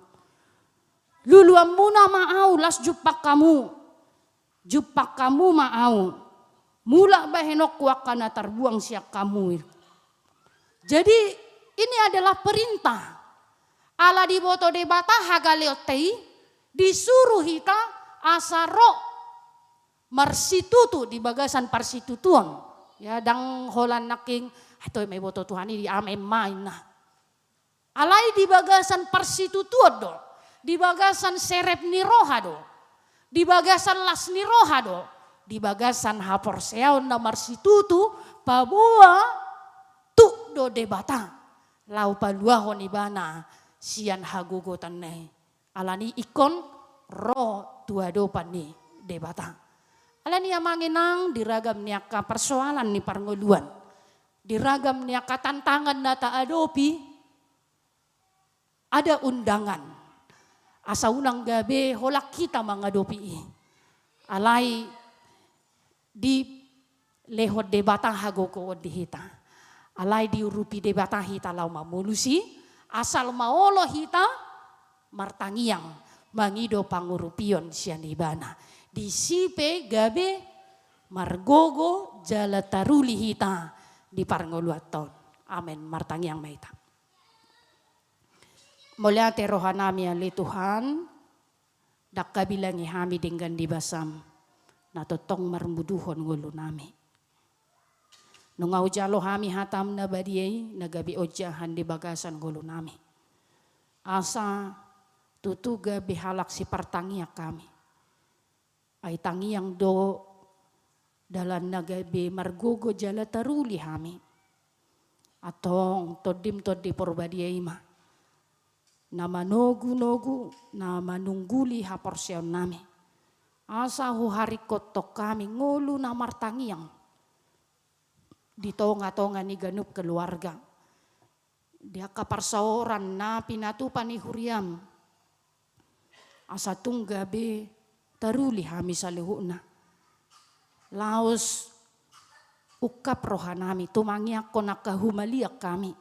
Luluanmuna ma ahu, laos jumpang hamu, jumpang hamu ma ahu, mulak bahenonku angka na tarbuang sian hamu i. Jadi, ini adalah perintah. Ala diboto Debata hagaleonta i, disuru hita asa ro marsitutu di bagasan parsitutuon. Ya, ndang holan nangkin, "Ah, toe ma iboto Tuhan i, amen ma," inna. Alai di bagasan parsitutuon do, di bagasan serep ni roha do, di bagasan las ni roha do, di bagasan haporseaon na marsitutu, paboa tuk do Debata laho paluahon ibana sian hagogotanna i. Alani i ingkon ro tu adopan ni Debata. Alani i amang inang, di ragam ni angka parsoalan ni parngoluan, di ragam ni angka tantangan na taadopi, ada undangan. Asa unang gabe holan hita mangadopi i. Alai dilehon Debata hagogoon di hita. Alai diurupi Debata hita laho mamolus i, asal ma olo hita martangiang, mangido pangurupion sian ibana. Disi pe gabe margogo jala taruli hita di parngoluanta on. Amen. Martangiang ma hita. Mauliate rohanami ale Tuhan, ndang habilangi hami denggan ni basam, na tongtong marmuduhon ngolunami. Nunga hujalo hami hatam na badia i, na gabe ojahan di bagasan ngolunami. Asa tutu gabe halak sipartangiang hami. Ai tangiang do dalanna gabe margogo jala taruli hami. Antong Tondim Tondi Porbadia i ma na manogunogu, na manungguli haporseaonnami. Asa huharingkothon hami ngolu na martangiang di tongatonga ni ganup keluarga, di angka parsaoran na pinatupa ni huriam. Asa tung gabe taruli hami saluhutna. Laos ungkap rohanami, tumangiangkon angka humaliang hami.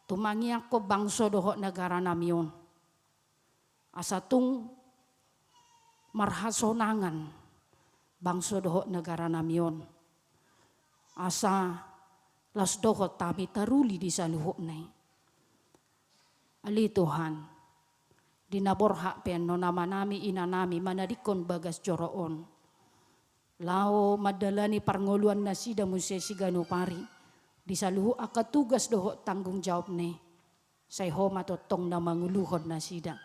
tumangiangkon bangso dohot negara nami on. Asa tung marhasonangan bangso dohot negara nami on. Asa las dohot hami taruli di saluhutna i. Ale Tuhan, di na borhat pe annon amanami inanami manadingkon bagas joro on, laho mandalani parngoluan nasida muse siganup ari, di saluhut angka tugas dohot tanggung jawabna i. Sai Ho ma tongtong na manguluhon nasida.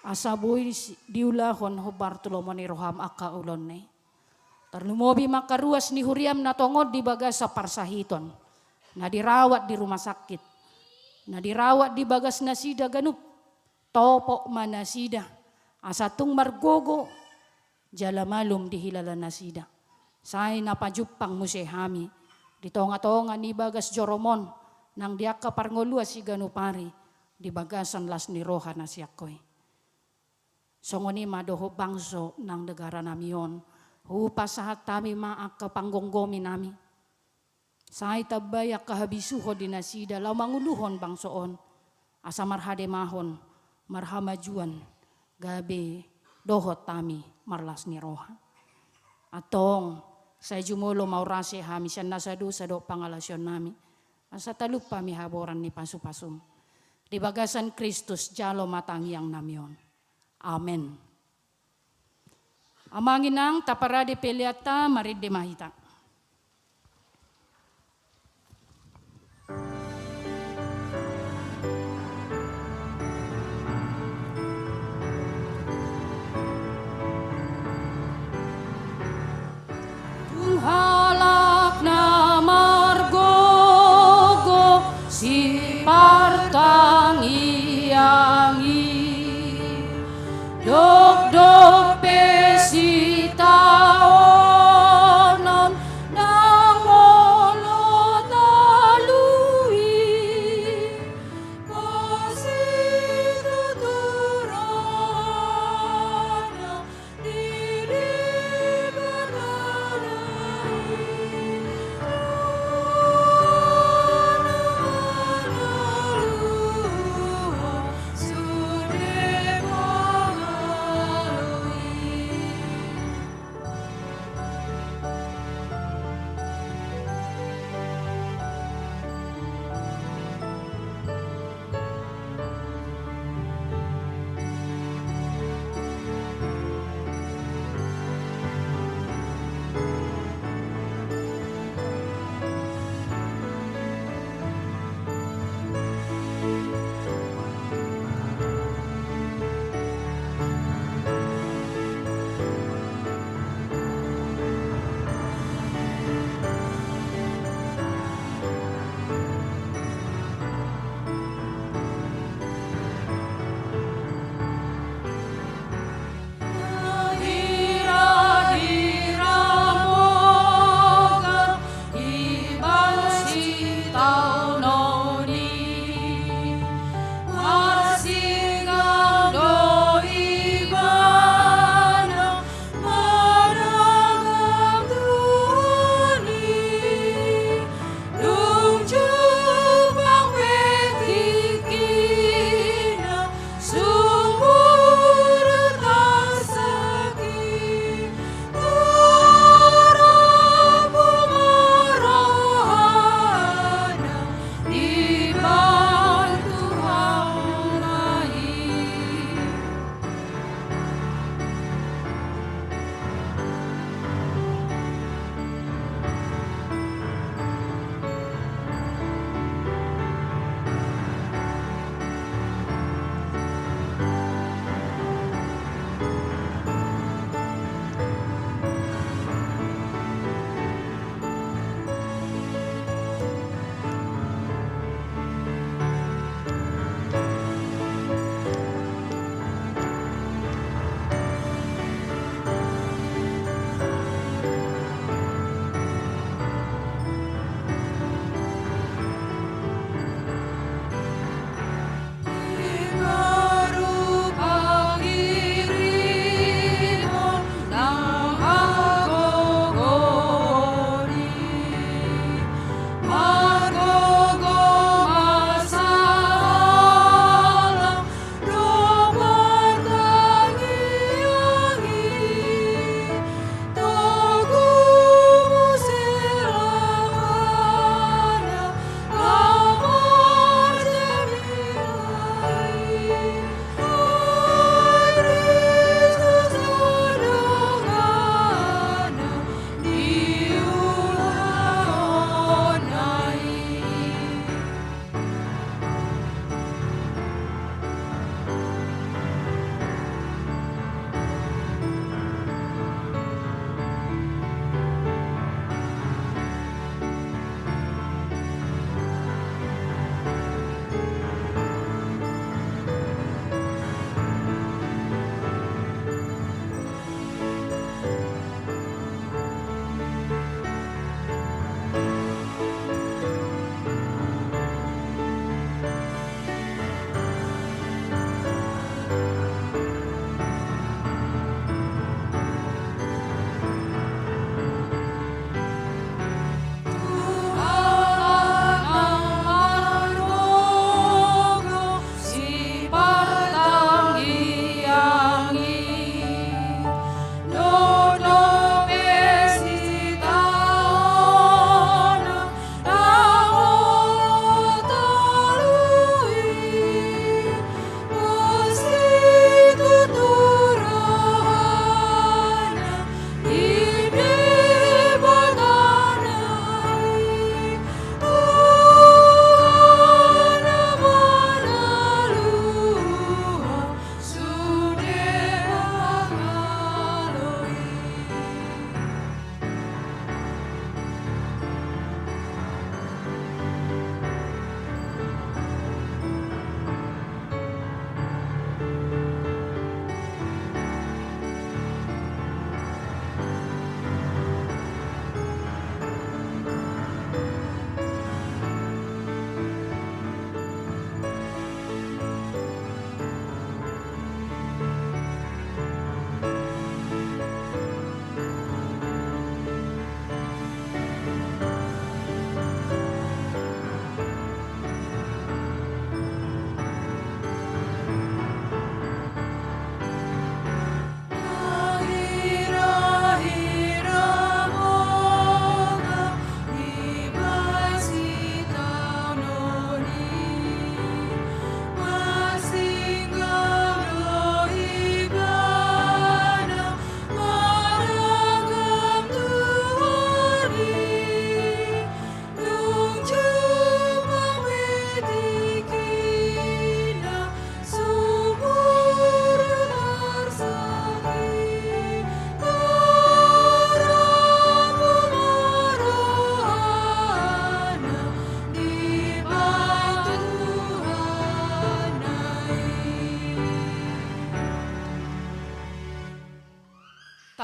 Asa boi si-, diulahon hombar tu lomo ni roham angka ulaonna i. Tarlumobi ma angka ruas ni huriam na tongon di bagasan parsahiton, na dirawat di rumah sakit, na dirawat di bagas nasida ganup, topot ma nasida, asa tung margogo jala malum dihilala nasida. Sai na pajumpang muse hami di tongatonga ni bagas jorom on, nang di angka parngoluan siganup ari, di bagasan las ni roha na sian Ho i. Songon i ma dohot bangso nang negara nami on, hupasahat hami ma angka panggomgomi nami. Sai tambai angka habisuhon di nasida laho manguluhon bangso on, asa marhademahon, marhamajuan, gabe dohot hami marlas ni roha. Antong, sai jumolo maurasi hami sian nasa dosa dohot pangalaosion nami, asa talup hami haboran ni pasupasum. Di bagasan Kristus jalo ma tangiang nami on. Amen. Amang inang, taparade peleanta, marende ma hita. Tung halak na margogo sipartangiang i, dokdok pe sitaonon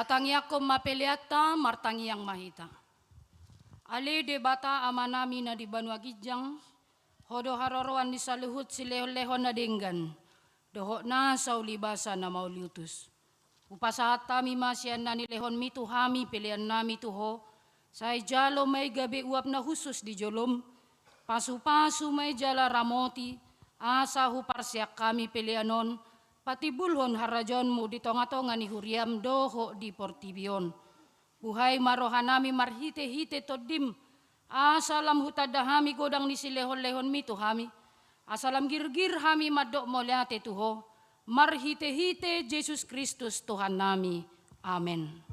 Tangiangkon ma peleanta, martangiang ma hita. Ale Debata Amanami na di banua ginjang, Ho do haroroan ni saluhut silehonlehon na denggan, dohot nasa ulibasa na mauliutus. Hupasahat hami ma sian na nilehonmi tu hami peleannami tu Ho, sai jalo ma i gabe uap na hushus di jolom, pasupasu ma i jala ramoti, asa huparseang hami pelean on patimbulhon harajaonmu di tongatonga ni huriam dohot di portibi on. Buhai ma rohanami marhitehite Tondim, asa lam hutanda hami godang ni silehonlehonmi tu hami, asa lam girgir hami mandok mauliate tu Ho, marhitehite Jesus Kristus Tuhannami. Amen.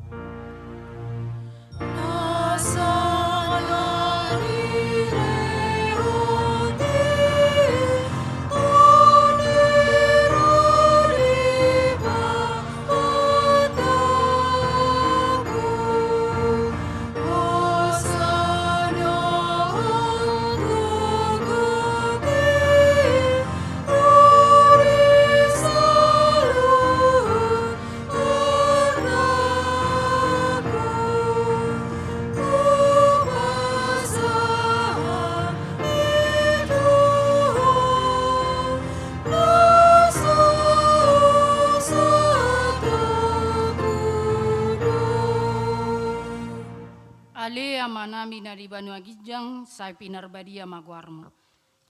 Ale Amanami na di banua ginjang, sai pinarbadia ma goarmu.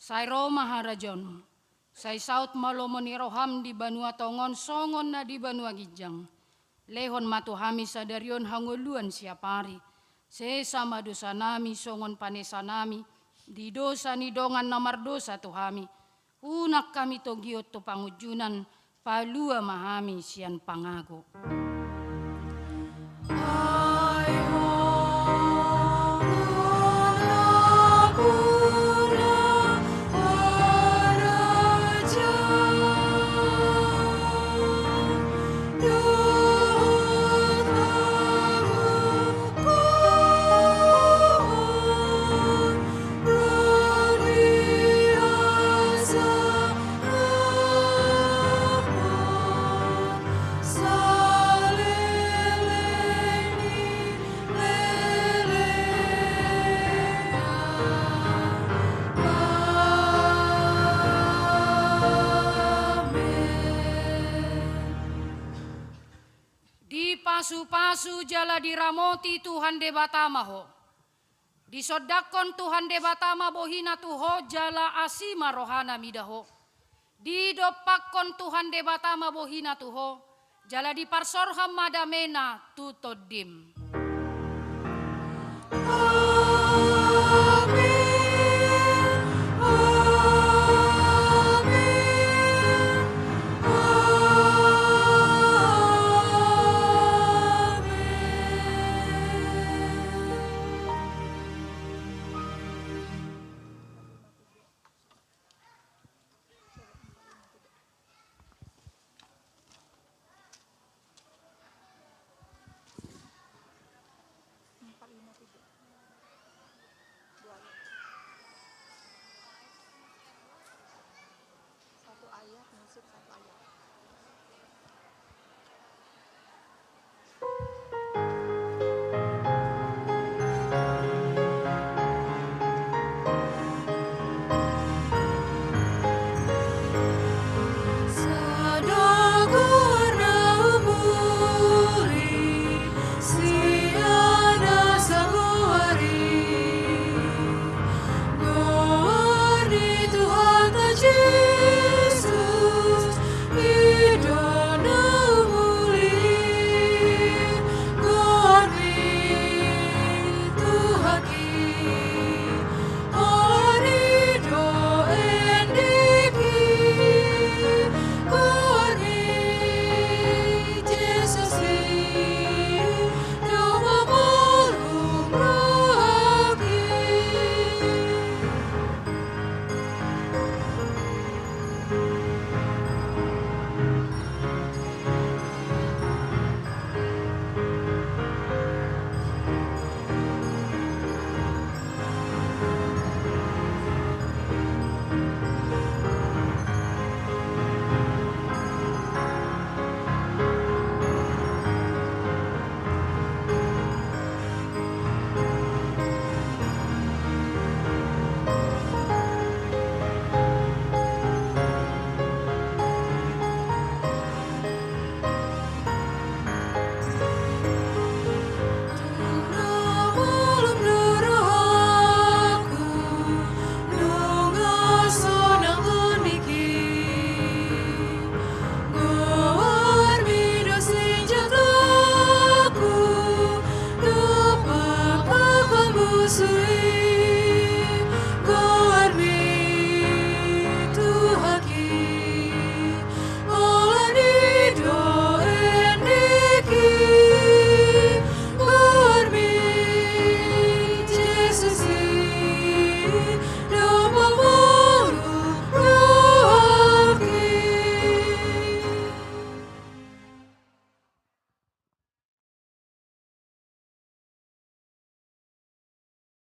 Sai ro ma harajaonmu. Sai saut ma lomo ni roham di banua tonga on songon na di banua ginjang. Lehon ma tu hami sadari on hangoluan siapari. Sesa ma dosanami songon panesanami di dosa ni dongan na mardosa tu hami. Unang hami togihon tu pangunjunan, palua ma hami sian pangago. Dipasupasu jala diramoti Tuhan Debata ma ho. Disondangkon Tuhan Debata ma bohina tu ho jala asi ma rohana mida ho. Didompakkon Tuhan Debata ma bohina tu ho, jala diparsorhon ma damena tu tondim.